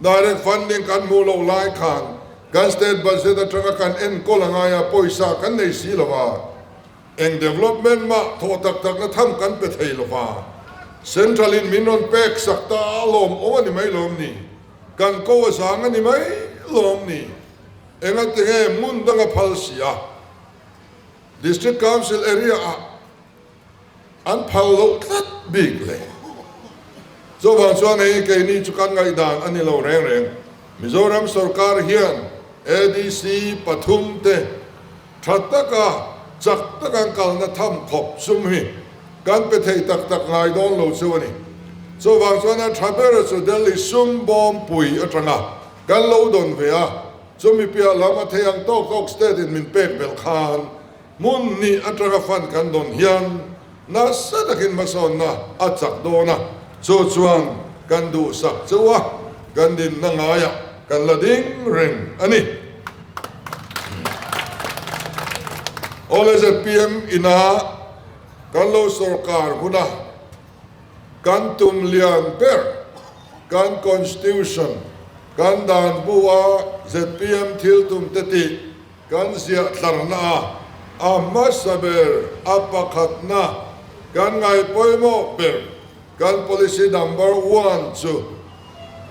[SPEAKER 6] Direct funding kan hmuh loh lai khan kan state budget atanga kan enkawl a ngai a, pawisa kan nei si lo va, eng development mah thawh tak takna tham kan pe thei lo va, central in min rawn pek sak ta a lawm awm a ni mai lawm ni, kan ko a zang a ni mai lawm ni, engatinge hmun danga phal si a, District Council area ah An phal loh tlat bik le. Chuvang chuan hei keini chu kan ngaihdan a ni lo reng reng. Mizoram sorkar hian ADC pathum te tha taka chak taka an kalna tham khawp sum hi kan pe thei tak tak ngai dawn lo chu a ni. Chuvang chuan a tha ber chu Delhi sum bawm pui atanga kan lo dawn ve a, chumi piah lam a thei ang tawk tawk state in min pek belh khan Hmun hnih atanga fund kan dawn hian nasa takin hmasawnna a chak dawn a, chu chuan kan duhsak chauh a, kan dinna ngaiah kan la ding reng a ni. Awle zpm ina kan lo sawrkar huna kan tum lian ber kan Constitution, kan dan bu a zpm thil tum te tih Kan ziah tlarna a, a hmasa ber, a pakhatna, kan ngaihpawimawh ber, kan policy number one chu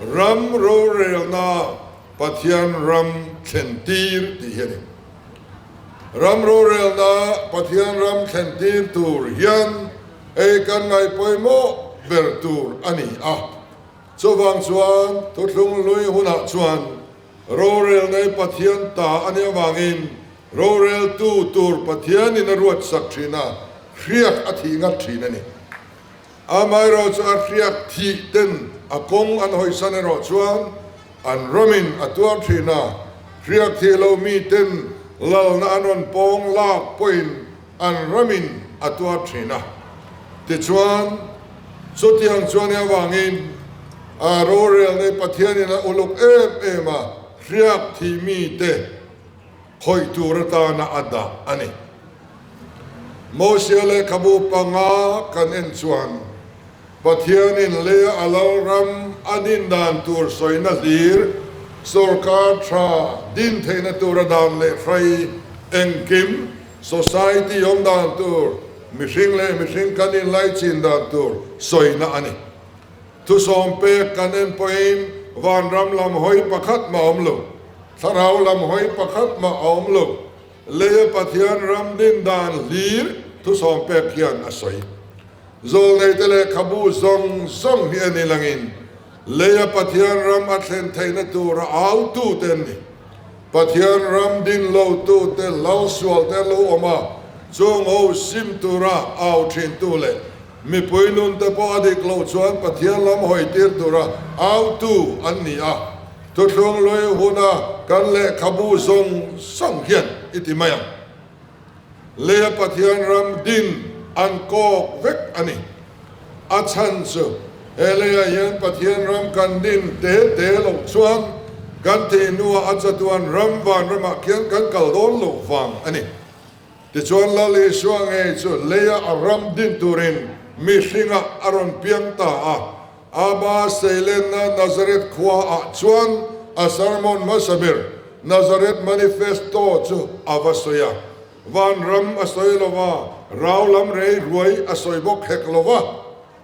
[SPEAKER 6] ram rorelna Pathian ram thlen tir tih hi a ni. Ram rorelna Pathian ram thlen tir tur hian hei kan ngaihpawimawh ber tur a ni a. Chuvang chuan thuthlung lui hunah chuan Rorel nei Pathian ta a nih avangin roreltu tur Pathianin a ruat sak thin a, hriak a thih ngat thin a ni. Amaherawh chu a hriak thih ten a kawng an hawisan erawh chuan an ramin a tuar thin a, hriak thih lo mi ten lalna an rawn pawng lak pawhin an ramin a tuar thin a. Tichuan, chutiang chuan i avangin a rorel nei Pathianin a uluk em em a, hriak thih mite khawih tur atana a dah a ni. Mosia lehkhabu panga kan en chuan Pathianin leia a lalram a din dan tur sawina hlir, sawrkar tha din theihna tura dan leh hrai engkim, Society awm dan tur, mihring leh mihring kan inlaichin dan tur sawina a ni. Thusawm pek kan en pawhin vanram lam hawi pakhat mah a awm lo, thlarau lam hawi pakhat mah a awm lo. Leia Pathian ram din dan hlir thusawm pek hian a sawi. Zawlneite lehkhabu zawng zawng hi en ilangin leia Pathian ram a thlen theihna tura autute an ni. Pathian ram din lo tute lal sual te an lo awm a, chung ho sim tura au thin tu leh mipui nun te pawh a dik loh chuan Pathian lam hawi tir tura au tu an ni a. Thuthlung lui huna kan lehkhabu zawng zawng hian i ti mai ang. Leia Pathian ram din an kawk vek a ni. A chhan chu he leiah hian Pathian ram kan din te te loh chuan kan thih hnuah a chatuan ram vanramah khian kan kal dawn loh vang a ni. Tichuan Lal Isua ngei chu leia a ram din turin mihringah a rawn piang ta a. Ama seilenna Nazareth khuaah chuan a sermon hmasa ber Nazareth Manifesto chu a va sawi a. Vanram a sawi lo va, rau lam rei ruai a sawi bawk hek lo va.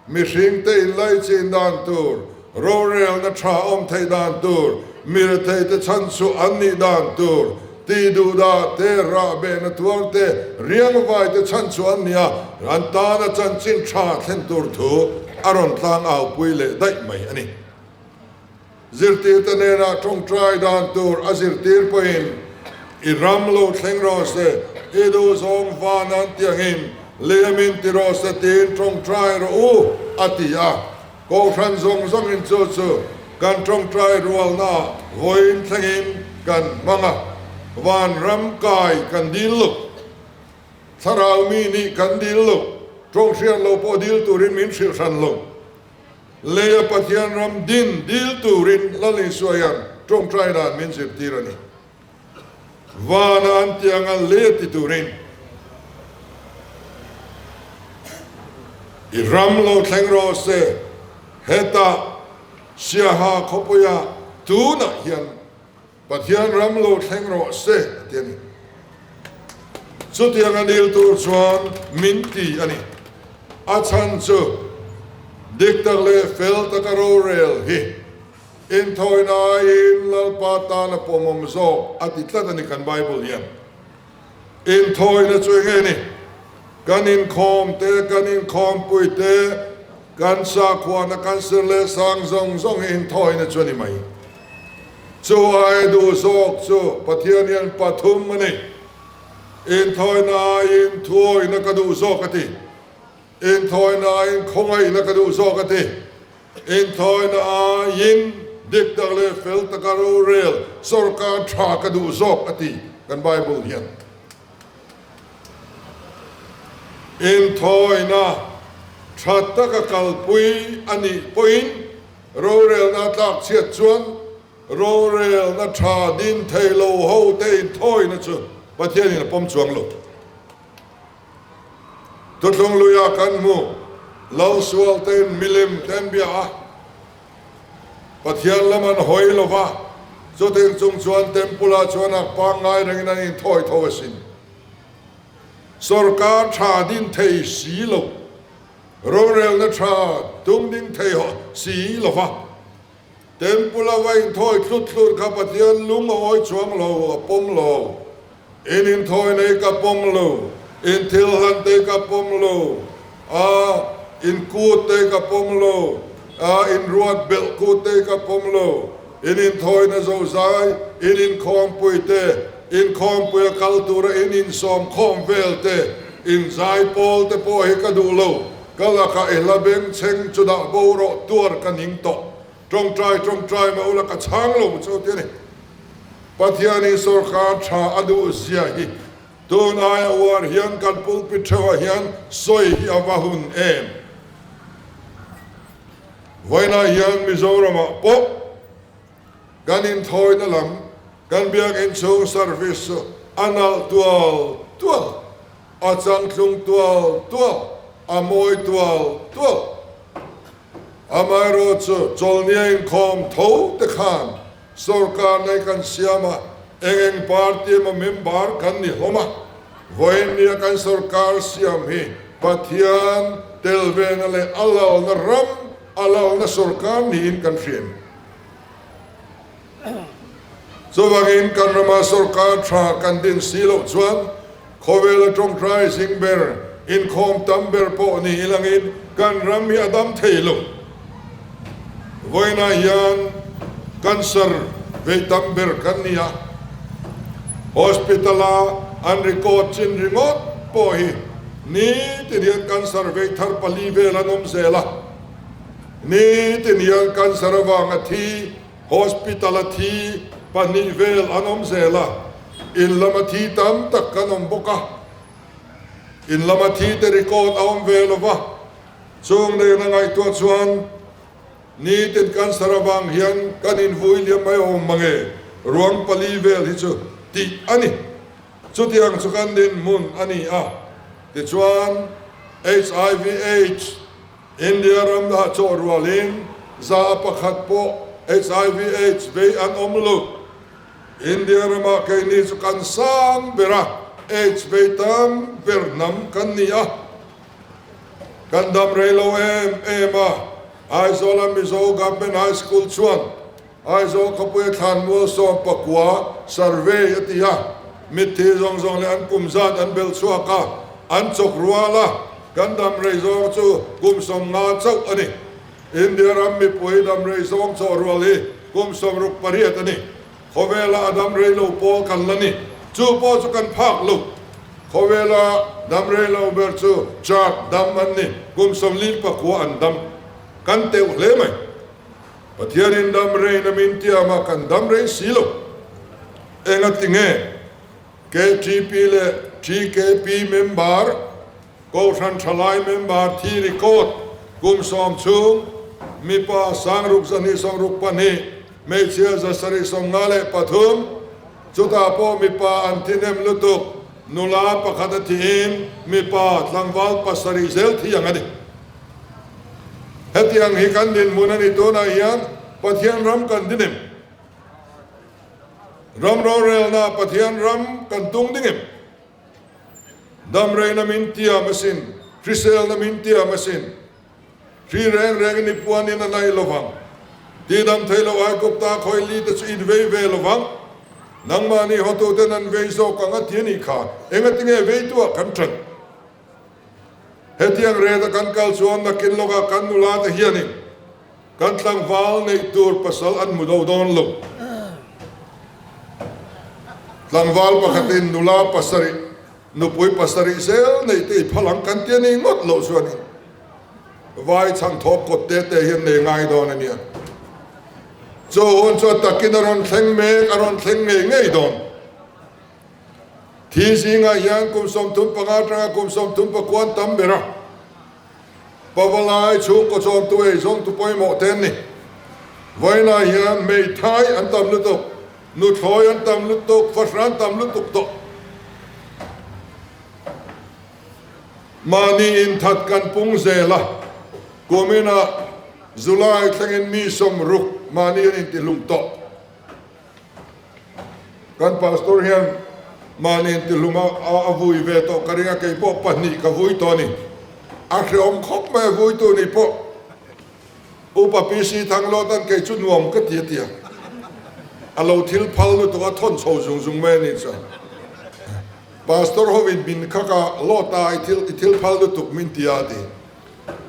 [SPEAKER 6] Mihringte inlaichin dan tur, rorelna tha awm theih dan tur, mi retheite chhan chu an nih dan tur, tih duhdah te, rahbehna tuar te, riangvai te chhan chu an ni a, an tana chanchin tha thlen tur thu a rawn tlang aupui leh daih mai a ni. Zirtirte nena tawngtai dan tur a zirtir pawhin, I ram lo thleng rawh se, i duh zawng van an ti angin lem in ti rawh se tiin tawngtai rawh u, a ti a. Kohhran zawng zawngin chu chu kan tawngtai rualnaah vawiin thlengin kan hmang a, van ram kai kan dil lo. Thlarau mi nih kan dil lo, tawng hriat lo pawh dil turin min hrilh hran lo. Leia Pathian ram din dil turin Lal Isua hian tawngtai dan min zirtir a ni. Vana an ti anga leia ti turin i ram lo thleng rawh se, hetah Siaha khawpuia tunah hian Pathian ram lo thleng rawh se a ti a ni. Chutiang a dil tur chuan min ti a ni. A chhan chu dik tak leh fel taka rorel hi inthawina aiin Lalpa tan a pawmawm zawk a ti tlat a ni kan Bible hian. Inthawina chu enge ni? Kan inkhawm te, kan inkhawmpui te, kan sakhuana kan sir leh sang zawng zawng hi inthawina chu a ni mai. Chu ai duh zawk chu Pathian hian pathum a ni. Inthawina aiin thuawihna ka duh zawk a ti. Inthawina aiin khawngaihna ka duh zawk a ti. Inthawina aiin dik tak leh fel taka rorel sawrkar tha ka duh zawk a ti kan Bible hian. Inthawina tha taka kalpui a nih pawhin Rorelna tlak chhiat chuan rorelna tha din thei lo ho te inthawina chu Pathianin a pawm chuang lo. Thuthlung luia kan hmu lo sual tein milim te an bia a, Pathian lam an hawi lo va, chuting chung chuan temple ah chuan ak pangngai rengin an inthawi tho asin. Sorkar tha din thei si lo. Rorelna tha tum ding thei haw si lo va, Temple a va inthawi tlut tlut kha Pathian lung a awi chuang lo, a pawm lo. In inthawi nei ka pawm lo, in thil hlan te ka pawm lo, a in kut te ka pawm lo, a in ruat belh kut te ka pawm lo, in inthawina zozai, in inkhawmpui te, inkhawmpui a kal tura in insawm khawm vel te, In zaipawl te pawh hi ka duh lo, ka lakah i hla beng chheng chu dah bo rawh tuar ka ning tawh. Tawngtai tawngtai mah ula ka chhang lo chu ti a ni. Pathianin sawrkar tha a duh zia hi tun aia uar hian kan pulpit theuhah hian sawi hi a va hun em. Vawiinah hian Mizoramah pawh kan inthawina lam kan biakinn chhung service chu a nalh tual tual, a changthlung tual tual, a mawi tual tual. Amaherawhchu chawlhnia inkhawm tho te khan sorkar nei kan siam a, eng eng party emaw member kan ni hlawm a, vawiinnia kan sorkar siam hi Pathian telvena leh a lalna ram, a lalna sorkar niin kan hria. Chuvangin kan rama sorkar tha kan din si loh chuan khawvela tawngtai zing ber, inkhawm tam ber pawh ni ilangin kan ram hi a dam thei lo. Vawiinah hian cancer vei tam ber kan ni a, hospital-a an record chin ringawt pawh hi nitin hian cancer vei thar pali vel an awm zel a. Nitin hian cancer avanga thi, hospital a thi pahnih vel an awm zel a, in lama thi tam tak kan awm bawk a. In lama thi te record a awm ve lo va, chung nen a ngaihtuah chuan nitin cancer avang hian kan invui liam mai awm mange, ruang pali vel hi chu tih a ni. Chutiang chu kan dinhmun a ni a, tichuan HIV Aids India ram ah chawh rualin 1% pawh HIV Aids vei an awm lo. India ramah keini chu kan sang ber a, Aids vei tam ber hnam kan ni a. Kan dam rei lo em em a, Aizawla Mizo Government High School chuan Aizawl khawpuia thlanmual 19 survey a ti a, mitthi zawng zawng leh an kum zat an belh chhuak a, an chawk rual a, kan dam rei zawng chu kum 50 chauh a ni. India ram mipui dam rei zawng chawh rual hi kum 68 a ni. Khawvela a dam rei lo pawl kan la ni. Chu pawh chu kan phak lo. Khawvela dam rei lo ber chu Chad dam an ni, kum 49 an dam. Kan teuh hle mai. Pathianin dam reina min tiam a, kan dam rei si lo. Engati nge KTP leh TKP member, Kohhran Thalai member thi record kum 10 chhung mipa 6242, hmeichhia 753, chutah pawh mipa an thi hnem lutuk, nula pakhat a thiin mipa tlangval pasarih zel thi ang a ni. Hetiang hi kan dinhmun a ni tunah hian Pathian ram kan ding em? Ram rorelna Pathian ram kan tung ding em? Dam reina min tiam asin, hriselna min tiam asin. Hri reng rengin i puanin a naih lovang. Tidam thei lo Aigupta khawi li te chu in vei ve lovang. Nangmahni hotuten an vei zawk ang a ti a nih kha, engatinge veitu ah kan ṭan? Hetiang reta kan kal chuan nakin lawkah kan nula te hianin kan tlangval neih tur pasal an hmu do dawn lo. Tlangval pakhatin nula pasarih, nupui pasarih zel neih te i phal ang kan ti a ni ngawt loh chuanin vai chhang thawp kawt te te hian nei ngai dawn a nia. Chu hun chuan takin a rawn thleng mek, a rawn thleng ngei ngei dawn. Thi zingah hian kum 35 atanga kum 39 an tam ber a, Pavalai chhungkaw chawmtu eizawngtu pawimawh te an ni. Vawiinah hian hmeithai an tam lutuk, nuthlawi an tam lutuk, fahra an tam lutuk tawh. Mahni inthat kan pung zel a, kuminah July thlengin mi 60 mahni an intihlum tawh. Kan pastor hian mahni intihlum a a vui ve tawh ka ring a, kei pawh pahnih ka vui tawh a ni. A hrehawm khawp mai a vuitu ni pawh Upa PC Thanglawt-a'n kei chu nuam ka ti a ti a, a lo thil phal lutuk a thawn chho zung zung mai a nih chuan Pastor hovin min khak a, Lawta i thil i thil phal lutuk min ti a a ti.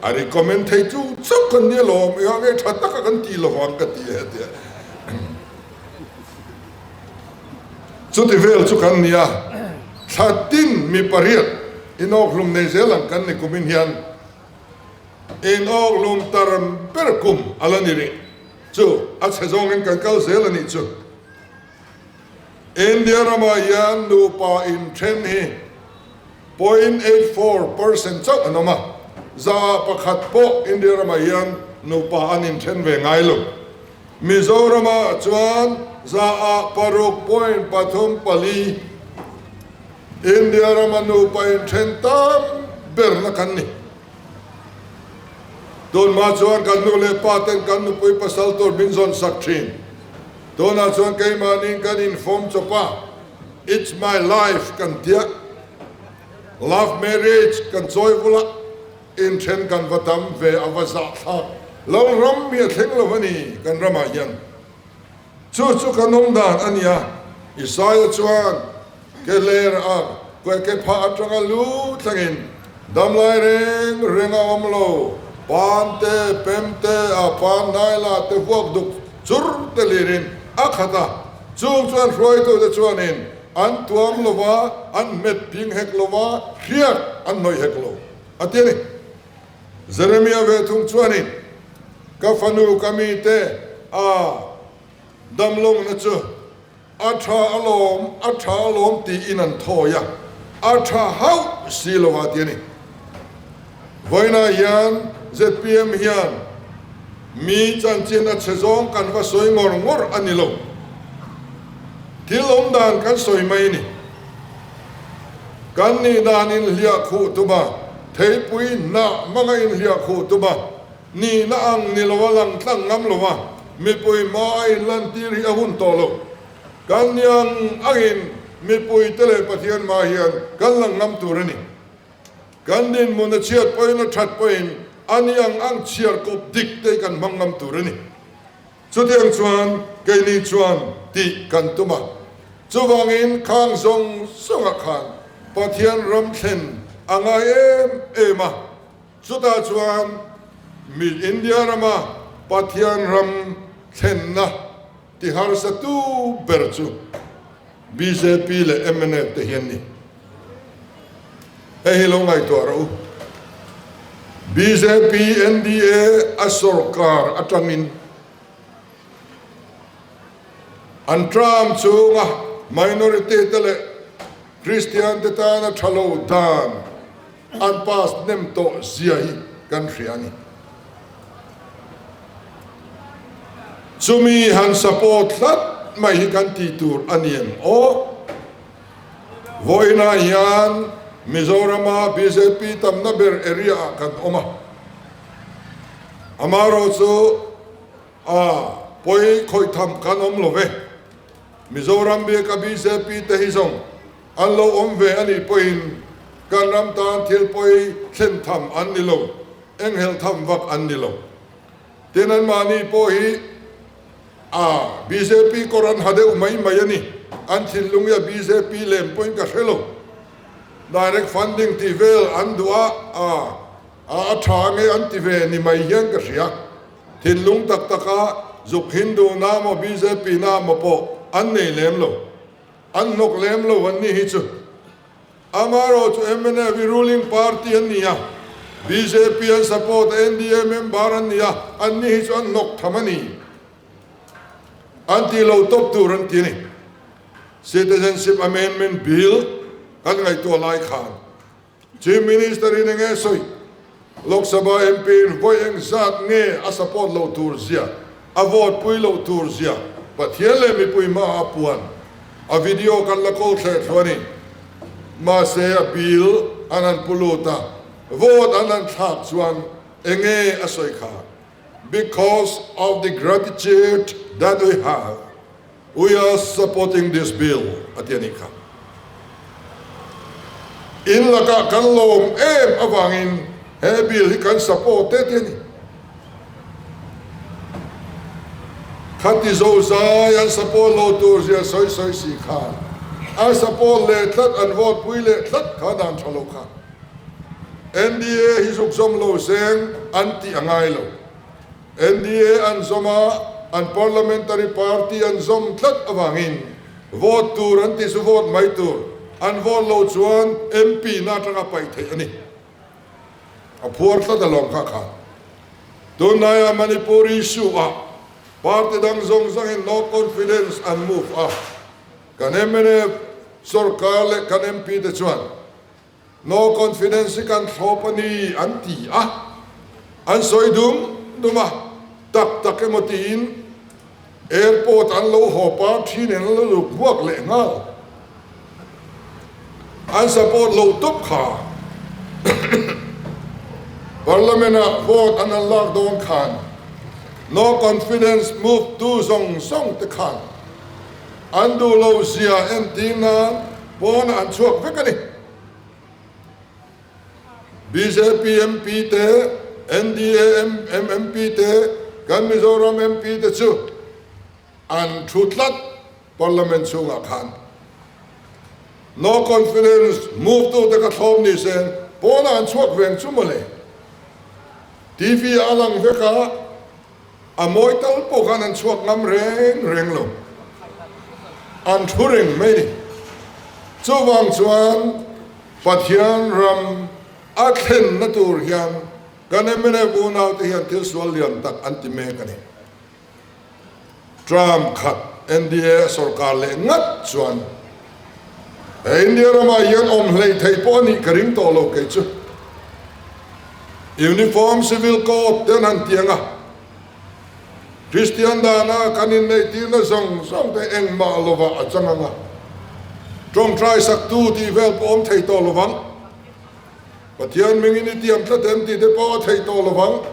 [SPEAKER 6] A recommend thei chu chauh kan nia lawm, engah nge tha taka kan ti lo vang ka ti e tia. Chuti vel chu kan nia, thla tin mi pariat inawkhlum nei zel ang kan ni kumin hian inawkhlum tar ber kum a la ni rih chu a chhe zawngin kan kal zel a nih chu. India ramah hian nupa inthen hi 0.84% chauh an awm a, 1% pawh India ramah hian nupa an inthen ve ngai lo. Mizoramah chuan 6.34% India rama nupa inthen tam berna kan ni. Tunhma chuan kan nu leh pa ten kan nupui pasal tur min zawn sak thin. Tunah chuan keimahniin kan infawm chawp a, It's my life kan tia, love marriage kan chawi vul a, inthen kan va tam ve a va zahthlak lo ram mi a thleng lo a ni kan ramah hian. Chu chu kan awm dan a nia, Isaia chuan ke ler a ke phah atanga lu thlengin damlai reng reng a awm lo, pan te, pem te, a pan hnai la te vuak duk chur te lirin a khat a, chung chuan hruaitute chuanin an tuam lo va, an hmet phing hek lo va, hriak an hnawih hek lo a ti a ni. Jeremia ve thung chuanin, Ka fanu ka mite a damlawngna chu a tha alawm, a tha alawm tiin an thawi a. a tha hauh si lo a ti a ni. Vawiinah hian zpm hian mi chanchin a chhe zawng kan va sawi ngawr ngawr a ni lo. Thil awm dan kan sawi mai a ni. Kan nih dan inhliah khuh tum a, theipui hnah hmanga inhliah khuh tum a, nihna ang ni lo a lang tlang ngam lo a, mipui hma a inlantir hi a hun tawh lo. Kan ni ang angin mipuite leh Pathian hma hian kan lang ngam tur a ni. Kan dinhmun a chhiat pawhin a that pawhin a ni ang ang chhiar kawp dik te kan hmang ngam tur a ni. Chutiang chuan keini chuan tih kan tum a. Chuvangin khang zawng zawngah khan Pathian ram thlen a ngai em em a. Chutah chuan mi India rama Pathian ram thlenna ti harsa tu ber chu Bjp leh mnf te hian ni. Hei hi lo ngaihtuah rawh u. Bjp NDA a sorkar atangin an term chhunga minority te leh Christian te tana tha lo dan an pass hnem tawh zia hi kan hria a ni. Chumi han support hlat mai hi kan tih tur a ni em aw? Vawiinah hian Mizorama bjp tamna ber area ah kan awm a, amaherawhchu a pawi khawih tham kan awm lo ve. Mizoram biaka bjp te hi zawng An lo awm ve a nih pawhin kan ram tan thil pawi thlen tham an ni lo, enghelh tham vak an ni lo. Tin anmahni pawh hi a bjp kawr an ha deuh mai mai a ni. An thinlung hi a bjp lem pawhin ka hre lo. Direct funding tih vel an duh a, a a tha nge an ti ve ni mai hian ka hria. Thinlung tak taka zuk Hindu na maw bjp na maw pawh an nei lem lo. An hnawk lem lo an ni hi chu. Amaherawh chu mnf hi ruling party an ni a, bjp an support a, NDA member an ni a, an ni hi chu an hnawk tham a ni. An tih lo tawp tur an ti a ni. Citizenship Amendment Bill kan ngaihtuah lai khan Chief Minister in enge sawi? Lok Sabha MP in vawi eng zat nge a support loh tur zia, a vote pui loh tur zia Pathian leh mipui hmaah a puan. A video kan la kawl thleh thlu a ni. Mahse a bill an han pu lut a, vote an han thlak chuan enge a sawi kha? Because of the gratitude that we have. We are supporting this bill, a ti a nih kha. In lakah kan lawm em avangin he bill hi kan support te ti a ni. Khati zozai an support lo tur zia sawi sawi si khan a support leh tlat an vote pui leh tlat kha dan tha lo kha. NDA hi zuk zawm lo seng an tih a ngai lo. NDA an zawm a, an parliamentary party an zawm tlat avangin vote tur an ti chu vote mai tur, an vote lo chuan MP na atanga paih theih a ni. A phuar tlat alawm kha khan. Tunlaiah Manipur issue ah party dang zawng zawngin no confidence an move a, kan mnf sorkar leh kan MP te chuan No confidence hi kan thlawp a ni an ti a, an sawi dum dum a, tak tak emaw tiin airport an lo haw par thin in an lo luk buak leh nghal. An support lo tawp kha. Parliament ah vote an han lak dawn khan no confidence move tu zawng zawng te khan An duh lo zia entir nan pawnah an chhuak vek a ni. Bjp MP te, NDA MP te, kan Mizoram MP te chu an thu tlat Parliament chhungah khan. No confidence move tu te ka thlawm ni se pawnah an chhuak veng chu mawle. TV ah a lang vek a. A mawi tal pawh khan an chhuak ngam reng reng lo. An thu reng mai ni. Chuvang chuan Pathian ram a thlenna tur hian kan mnf unaute hian thil sual lian tak an ti mek a ni. Trump khat NDA a sorkar leh ngat chuan. He India ramah hian awm hlei thei pawh a nih ka ring tawh lo kei chu. Uniform Civil Code te an han ti ang a, Kristian dana kan inneihtirna zawng zawng te engmah lovah a chang ang a, tawngtai saktu tih vel pawh awm thei tawh lovang. Pathian mingin i tiam tlat em tih te pawh a theih tawh lovang.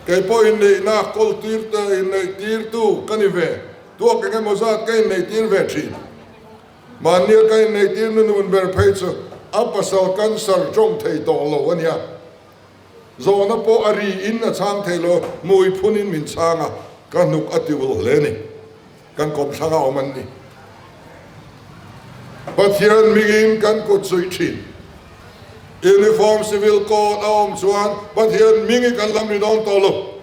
[SPEAKER 6] Kei pawh inneihna kawl tir te inneihtirtu ka ni ve, tuak eng emaw zat ka inneihtir ve thin. Mahnia ka inneihtir nu nun ber phei chu a pasal cancer tawng thei tawh lo a nia. Zawhna pawh a ri in a chhang thei lo, hmui phun in min chhang a, ka hnuk a ti ul hle ni. Kan kawmthlang a awm an ni. Pathian mingin kan kut suih thin. Uniform Civil Code a awm chuan Pathian mingi kan lam ri dawn tawh lo.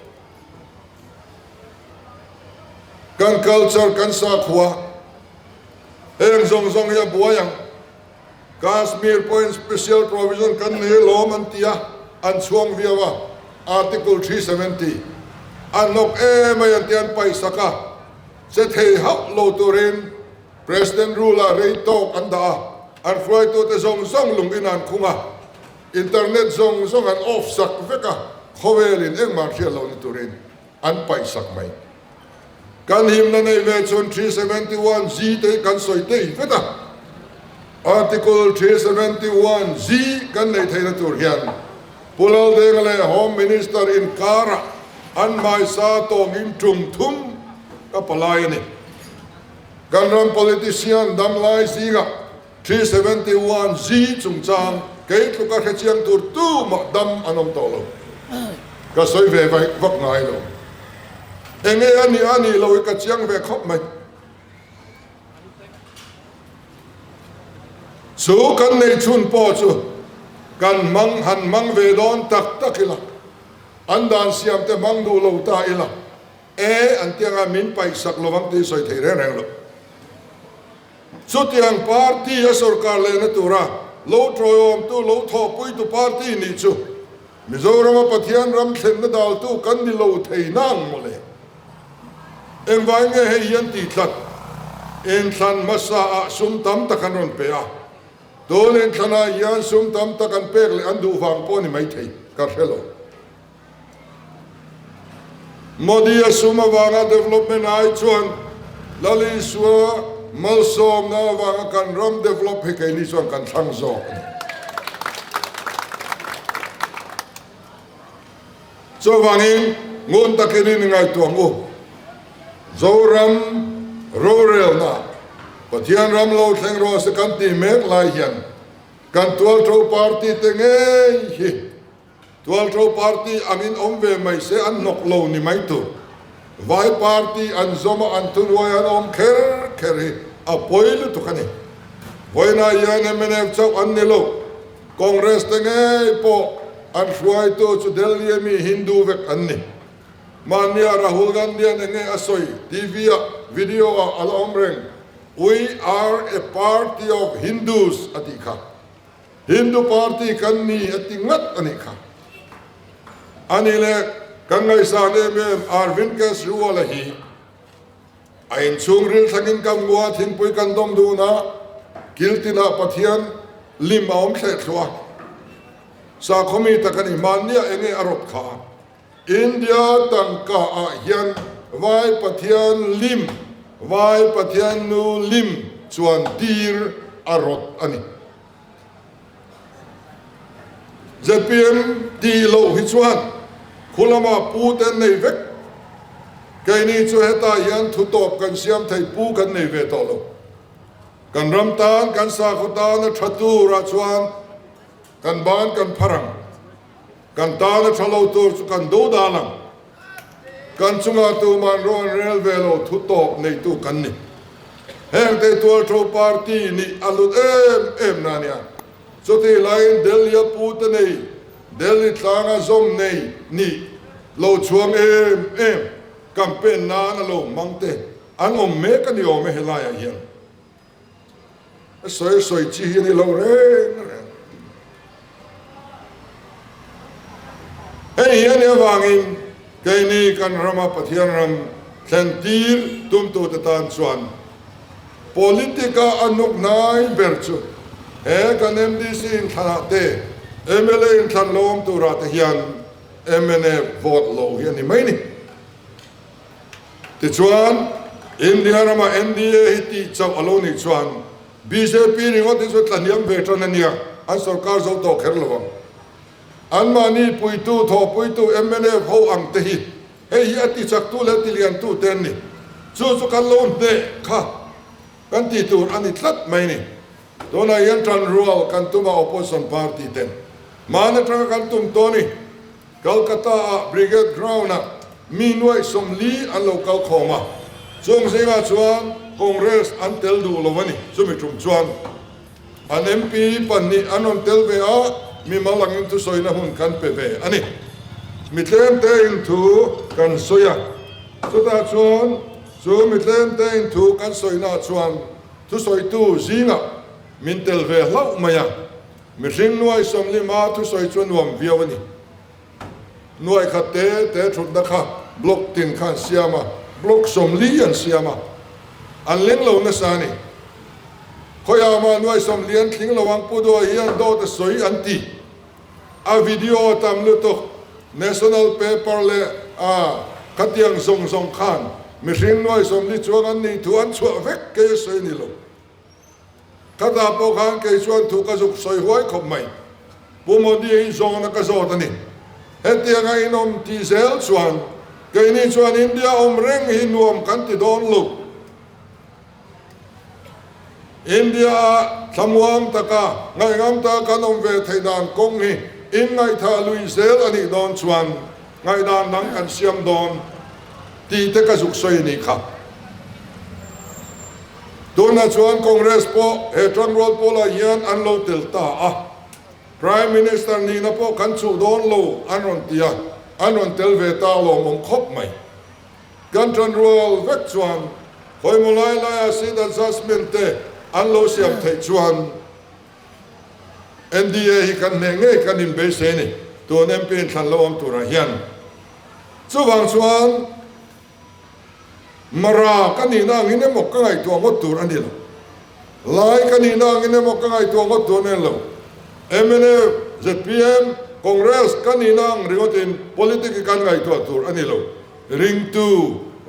[SPEAKER 6] Kan culture, kan sakhua heng zawng zawng hi a buai ang. Kashmir pawhin special provision kan nei alawm an ti a, an chhuang viau a, Article 370 a hnawk em mai an ti an paihsak a, che thei hauh lo turin President rule ah rei tawk an dah a, an hruaitute zawng zawng lung in an khung a, internet zawng zawng an off sak vek a, khawvelin engmah hriat lohna turin an paihsak mai. Kan himna nei ve chuan 371 G te hi kan sawi tei vet a, Article 371 G kan neih theihna tur hian Pu Laldenga leh Home Minister inkarah an hmaisa tawngin tum thum ka palai a ni. Kan ram politician damlai zingah 371 G chungchang kei tluka hrechiang tur tumah dam an awm tawh lo. Ka sawi ve vak ngai lo. Enge a nih a nih lo hi ka chiang ve khawp mai. Chu kan nei chhun pawh chu kan hmang han hmang ve dawn tak tak ila, an dan siam te hmang duh lo ta ila, e an ti anga min paihsak lovang tih sawi thei reng reng lo. Chutiang party a sorkar lehna tura lo tawiawmtu, lo thawhpuitu party nih chu Mizorama Pathian ram thlenna daltu kan ni lo thei nang mawle. Engvai nge hei hian tih tlat? Inthlan hmasa ah sum tam tak an rawn pe a, tun inthlanah hian sum tam tak an pek leh an duh vang pawh a ni maithei, ka hre lo. Modi a sum avanga development ai chuan Lal Isua malsawmna avanga kan ram develop hi keini chuan kan thlang zawk a ni. Chuvangin ngun takin in ngaihtuah ang u. Zoram rorelna Pathian ram lo thleng rawh se kan tih mek lai hian kan tualtho party te ngei hi Tualtho party angin awm ve mai se an hnawk lo ni mai tur. Vai party an zawm a an thuruai an awm kher kher hi a pawi lutuk a ni. Vawiinah hian mnf chauh an ni lo, Congress te ngei pawh an hruaitu chu Delhi a mi Hindu vek an ni. Mahnia Rahul Gandhi an enge a sawi TV ah video ah a la awm reng, We are a party of Hindus a tih kha. Hindu party kan ni a ti ngat a nih kha. A nih leh kan ngaihsan em em Arvind Kejriwal a hi a inchhung ril thlengin kan ngua thingpui kan dawm dun a, kil tinah Pathian lim a awm thleh thluah a. Sakhaw mi tak a ni, mahnia enge a rawt kha. India tangka ah hian Vai Pathian lim, Vai Pathian nu lim chuan tir a rawt a ni. Zpm tih loh hi chuan khu lama pu te an nei vek. Keini chu hetah hian thutawp kan siam thei pu kan nei ve tawh lo. Kan ram tan, kan sakhaw tan a tha turah chuan kan ban kan phar ang. Kan tan a tha lo tur chu kan do dan ang. Kan chungah tuman ro an rel ve lo thu tawp neitu kan ni. Heng te tualtho party nih a hlut em em na nia. Chutih laiin Delhi a pu te nei, Delhi tlanga zawm nei nih lo chhuang em em campaign nan a lo hmang te an awm mek a ni awm e helaiah hian. A sawi sawi chi hi a ni lo reng reng. Hei hi a nih avangin keini kan rama Pathian ram thlen tir tumtute tan chuan. Politic-a a hnuk hnai ber chu he kan MDC inthlanah te, mla inthlan lo awm turah te hian mnf vote lo hi a ni mai ni. Tichuan, India rama NDA hi tih chauh a lo nih chuan bjp ringawt hi chu tlahniam ve tan a nia, an sorkar zo tawh kher lo ang. Anmahni puitu, thawhpuitu mnf ho ang te hi hei hi a tichaktu leh tiliantu te an ni. Chu chu kan lo hneh kha kan tih tur a ni tlat mai ni. Tunah hian tanrual kan tum a opposition party ten hmaan atanga kan tum tawh a ni. Calcutta-ah Brigade Ground-ah mi nuaih 40 an lo kal khawm a, chung zingah chuan Congress an tel duh lo a ni. Chumi tum chuan an MP pahnih an rawn tel ve a, mimal angin thusawina hun kan pe ve a ni. Mi tlemte in thu kan sawi a, chutah chuan chu mi tlemte in thu kan sawinaah chuan thusawitu zingah min tel ve hlauh mai a. Mihring nuai 45 thusawi chu a nuam viau a ni. Nuai khat te te thutna kha block tin kha an siam a, block 40 an siam a, an leng lo nasa a ni. Khawiah mah nuai 40 an tling lo ang Pu Duha hian dawt a sawi an ti. A video a tam lutuk, national paper leh a khatiang zawng zawng khan mihring nuai 40 chuang an nih thu an chhuah vek kei a sawi a ni lo. Khatah pawh khan kei chuan thu ka zuk sawi huai khawp mai. Pu Modi hi zawna ka zawt a ni. Hetianga inawm tih zel chuan keini chuan India awm reng hi nuam kan ti dawn lo. India-a thlamuang taka ngaihngam taka kan awm ve theih dan kawng hi inngaihthah lui zel a nih dawn chuan ngaihdan dang kan siam dawn tih te ka zuk sawi a nih kha. Tunah chuan Congress pawh he tanrual pawlah hian an lo tel ta a, Prime Minister nihna pawh kan chuh dawn lo an rawn ti a, an rawn tel ve ta lawmawm khawp mai. Kan tanrual vek chuan khawimaw lai laia seat adjustment te an lo siam theih chuan NDA hi kan hneh ngei kan inbeisei a ni, tun MP inthlan lo awm turah hian. Chuvang chuan Mara ka nihna angin emaw ka ngaihtuah ngawt tur a ni lo. Lai ka nihna angin emaw ka ngaihtuah ngawt tur a ni lo. Mnf, zpm, Congress ka nihna ang ringawtin politic hi kan ngaihtuah tur a ni lo. Ringtu,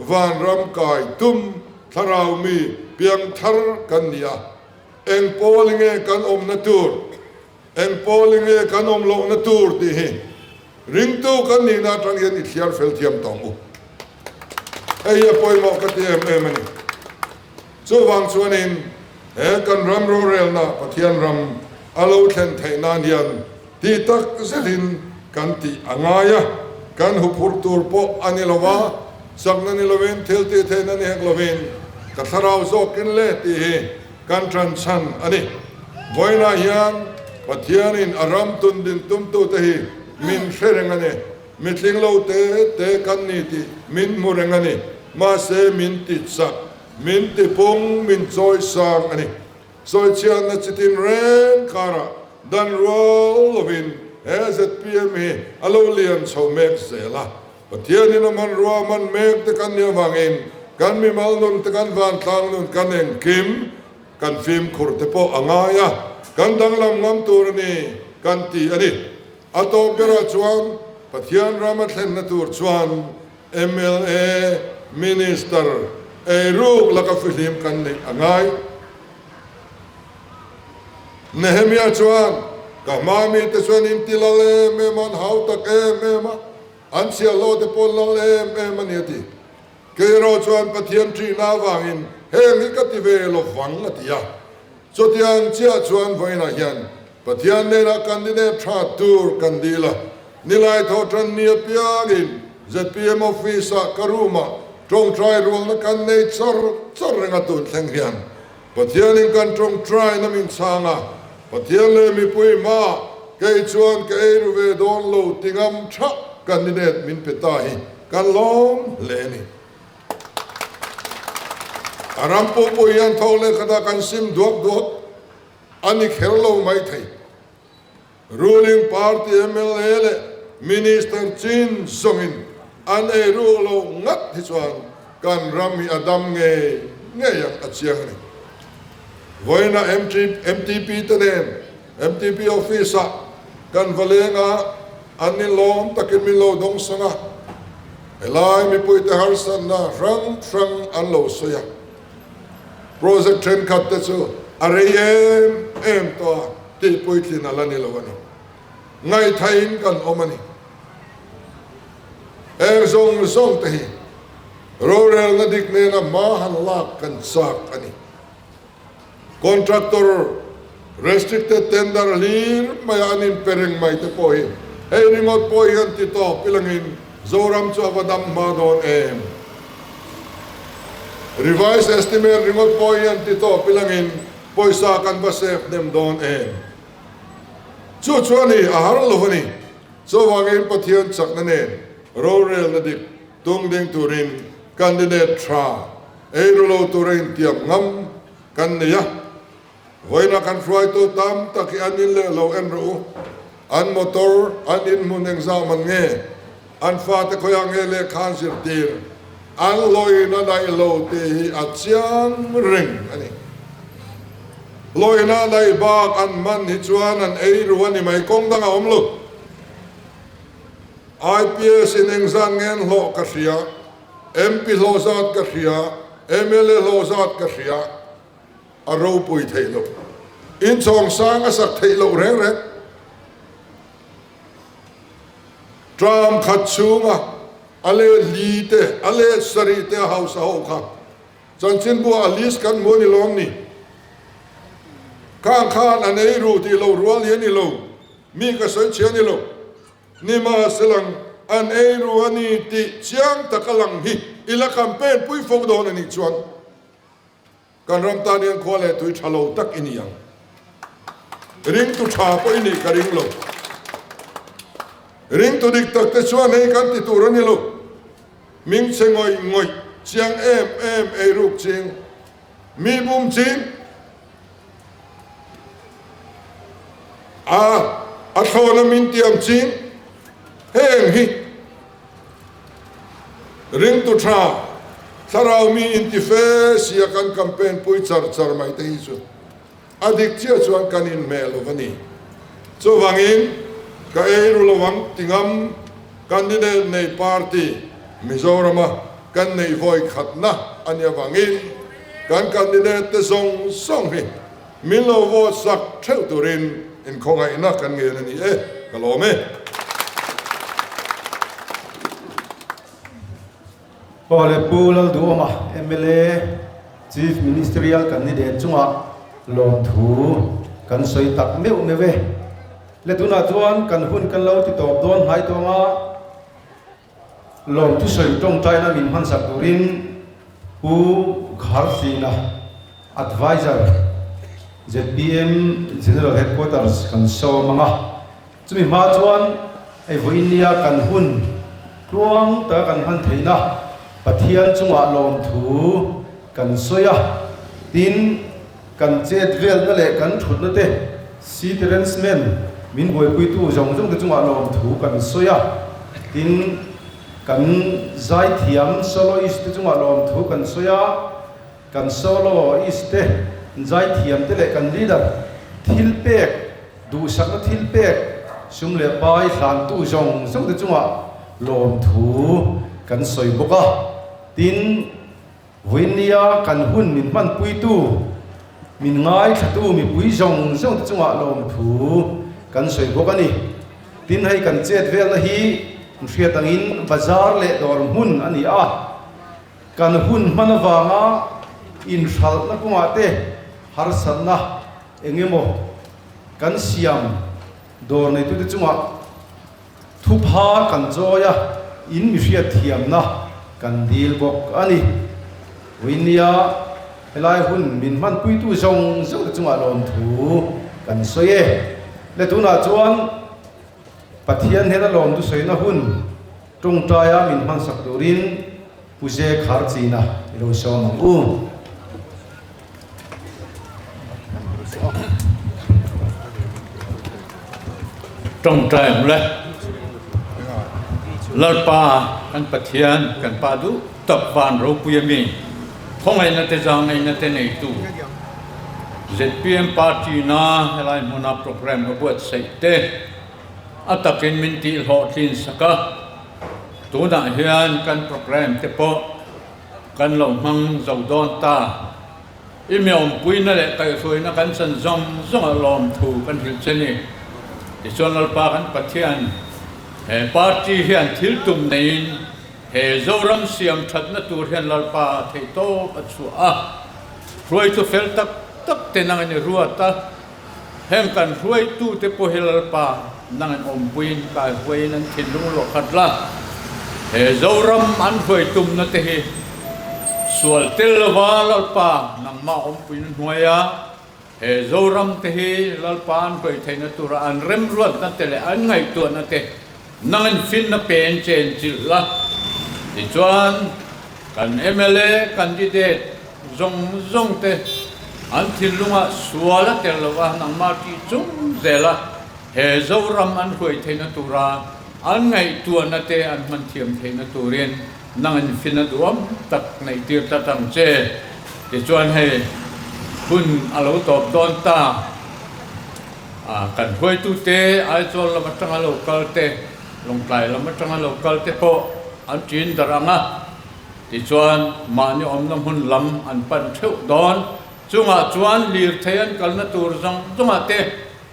[SPEAKER 6] vanram kai tum, thlarau mi, piangthar kan ni a. Eng pawl nge kan awmna tur, eng pawl nge kan awm lohna tur tih hi ringtu kan nihna atang hian i thliar fel thiam tawh ang u. Hei hi a pawimawh ka ti em em a ni. Chuvang chuanin he kan ram rorelna Pathian ram a lo thlen theih nan hian tih tak zetin kan tih a ngai a, kan huphurh tur pawh a ni lo a, chakna ni lovin thil tih theihna ni hek lovin ka thlarau zawkin le tih hi kan tan chhan a ni. Vawiinah hian Pathianin a ram tun din tumtute hi min hre reng a ni. Mitling lo te te kan ni tih min hmu reng a ni. Mahse min ti chak, min ti pung, min chawi sang a ni. Sawichhiatna chitin reng karah dan rual lovin he zpm hi a lo lian chho mek zel a. Pathianin a hmanrua a hman mek te kan nih avangin kan mimal nun te kan vantlang nun kan engkim kan fimkhur te pawh a ngai a, kan danglam ngam tur a ni kan ti a ni. A tawp berah chuan Pathian ram a thlenna tur chuan mla, Minister, eiruk laka fihlim kan neih a ngai. Nehemia chuan, Ka hma mite chuan in ti lal em em a, an hau tak em em a, an chhiahhlawh te pawh lal em em a ni a ti. Kei erawh chuan Pathian ṭihna avangin heng hi ka ti ve lo vang a ti a. Chutiang chiah chuan vawiinah hian Pathian hnenah candidate ṭha tur kan dil a, nilai thaw ṭan ni apiangin zpm office-ah ka room-ah ṭawngṭai rualna kan nei char char reng a tun thleng hian Pathianin kan ṭawngṭaina min chhang a, Pathian leh mipui hmaah kei chuan ka ei ru ve dawn lo ti ngam ṭha candidate min pe ta hi kan lawm hle a ni. A ram pawh hian tho leh khatah kan sim duak duak a ni kher lo maithei. Ruling party mla leh minister chin zawngin an ei ruh lo ngat hi chuan kan ram hi a dam ngei ngei ang a chiang a ni. Vawiina MTP te nen MTP office ah kan va leng a, an ni lawm takin min lo dawng sang a, helai mipuite harsatna hrang hrang an lo sawi a. Project thenkhat te chu a rei em em tawh a, tihpuitlin a la ni lo a ni. Ngaihthaiin kan awm a ni. Heng zawng zawng te hi rorelna dik nena hma han lak kan chak a ni. Contractor restricted tender hlir maia an inpe reng mai te pawh hi hei ringawt pawh hian ti tawp ilangin Zoram chu a va dam hma dawn em? Revised estimate ringawt pawh hian ti tawp ilangin pawisa kan va save hnem dawn em? Chu chu a ni, a har lo a ni. Chuvangin Pathian chakna nen rorelna dik tung ding turin candidate tha eiru lo tura intiam ngam kan nei a. Vawiinah kan hruaitu tam tak hi an in leh lo en rawh u. An motor, an inhmun engzah man nge? An fate khawiah nge lehkha an zirtir? An lawina daih lo tih hi a chiang reng a ni. Lawina daih bak an man hi chuan an ei ru a ni mai, kawng dang a awm lo. IPS in engzat nge an hlawh ka hria, MP hlawh zat ka hria, mla hlawh zat ka hria, a ropui theih loh. Inchhawng sang a sak theih loh reng reng. Tram khat chhunga a let li te, a let sarih te a hausa ho kha chanchinbua a list kan hmu a ni lawm ni? Khang khan an ei ru tih lo rual hi a ni lo, mi ka sawi chhia a ni lo. Nimahselang an ei ru a ni tih chiang taka lang hi i la campaign pui fo dawn a nih chuan Kan ram tan hian khua leh tui tha lo tak i ni ang. Ringtu tha pawh i nih ka ring lo. Ringtu dik tak te chuan hei kan ti tur a ni lo. Ming che ngawih ngawih, chiang em em eiruk ching, mi bum ching, a a thlawna min tiam ching, heng hi Ringtu tha, thlarau mi inti fe sia kan campaign pui char char mai te hi chu a dik chiah chuan kan inhmeh lo a ni. Chuvangin ka ei ru lo ang ti ngam candidate nei party Mizorama kan neih vawi khatna a nih avangin kan candidate te zawng zawng hi min lo vote sak theuh turin inkhawngaihna kan ngen a ni e, ka lawm e.
[SPEAKER 2] Aw le Pu Lalduhawma mla Chief Ministerial candidate chungah lawmthu kan sawi tak meuh meuh e. Le tunah chuan kan hun kan lo ti tawp dawn hnai tawng a. Lawm thusawi tawngtaina min hmansak turin Pu Kharsina, Adviser, zpm General Headquarters kan sawm ang a. Chumi hma chuan hei vawiin nia kan hun tluang taka kan hman theihna Pathian chungah lawmthu kan sawi a, tin kan chet velna leh kan thutna te Seat arrangement min buaipuitu zawng zawng te chungah lawmthu kan sawi a, tin kan zaithiam soloist te chungah lawmthu kan sawi a, kan soloist te zaithiam te leh kan leader thil pek duhsakna thil pek sum leh pai hlantu zawng zawng te chungah lawmthu kan sawi bawk a, tin. Vawinia kan hun min hmanpuitu, min ngaithlatu mipui zawng zawng te chungah lawmthu kan sawi bawk a ni. Tin, hei kan chet velna hi hriat angin bazar leh dawr hmun a ni a, kan hun hman avanga inhralhna kawngah te harsatna eng emaw kan siam dawr neitute chungah Thupha kan chawi a, in mi hriatthiamna kan dil bawk a ni. Vawinia helai hun min hmanpuitu zawng zawng te chungah lawmthu kan sawi e. Le tunah chuan Pathian hnena lawmthu sawina hun tawngtaia min hmansak turin Pu Ze Kharchina i lo sawm ang u.
[SPEAKER 7] Tawngtai ang le. Lalpa kan Pathian kan Pa duh tak van ropui a mi, khawngaihna te zawngaihna te neitu. Zpm party na helai hmuna programme a buatsaih te a takin min tih hlawhtlin sak a, tunah hian kan programme te pawh kan lo hmang zo dawn ta. I mi awmpuina leh kaihhruaina kan chan zawng zawng a lawmthu kan hrilh che ni. Tichuan Lalpa kan Pathian, he party hian thil tum neiin he Zoram siam thatna tur hian Lalpa theihtawp a chhuah a, hruaitu fel tak tak te nangin i ruat a, heng kan hruaitu te pawh hi Lalpa nangin awmpuiin kaihuaiin an thinlung luah khat la, he Zoram an hruai tumna te hi sual tel lova Lalpa nangmah awmpuina hnuaia he Zoram te hi Lalpa an hruai theihna tura an remruatna te leh an ngaihtuahna te nangin finna pen chen chilh la. Tichuan kan mla candidate zawng zawng te an thinlungah sual a tel lova nangmah tih chung zela he Zoram an hruai theihna tura an ngaihtuahna te an hman thiam theihna turin nangin fin a duam tak neih tir tlat ang che. Tichuan hei hun a lo tawp dawn ta. Kan hruaitute Aizawl lam atanga lo kal te, Lawngtlai lam atanga lo kal te pawh an ṭin darh ang a, tichuan mahni awmna hmun lam an pan theuh dawn. Chungah chuan lirthei an kalna tur zawng zawngah te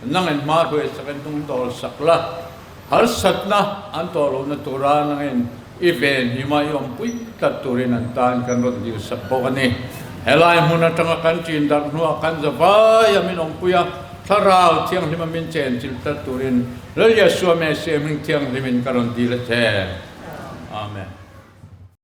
[SPEAKER 7] nangin hma hruai sak in hnung dawl sak la, harsatna an tawh lohna tura nangin i ven hima i awmpui tlat turin an tan kan rawn dil sak bawk a ni. Helai hmun atanga kan ṭin darh hnuah kan zavai a min awmpui a, Thlarau Thianghlima min chen chilh tlat turin Lal Yeshua Messiah hming thianghlimin ka rawn dil a che. Amen.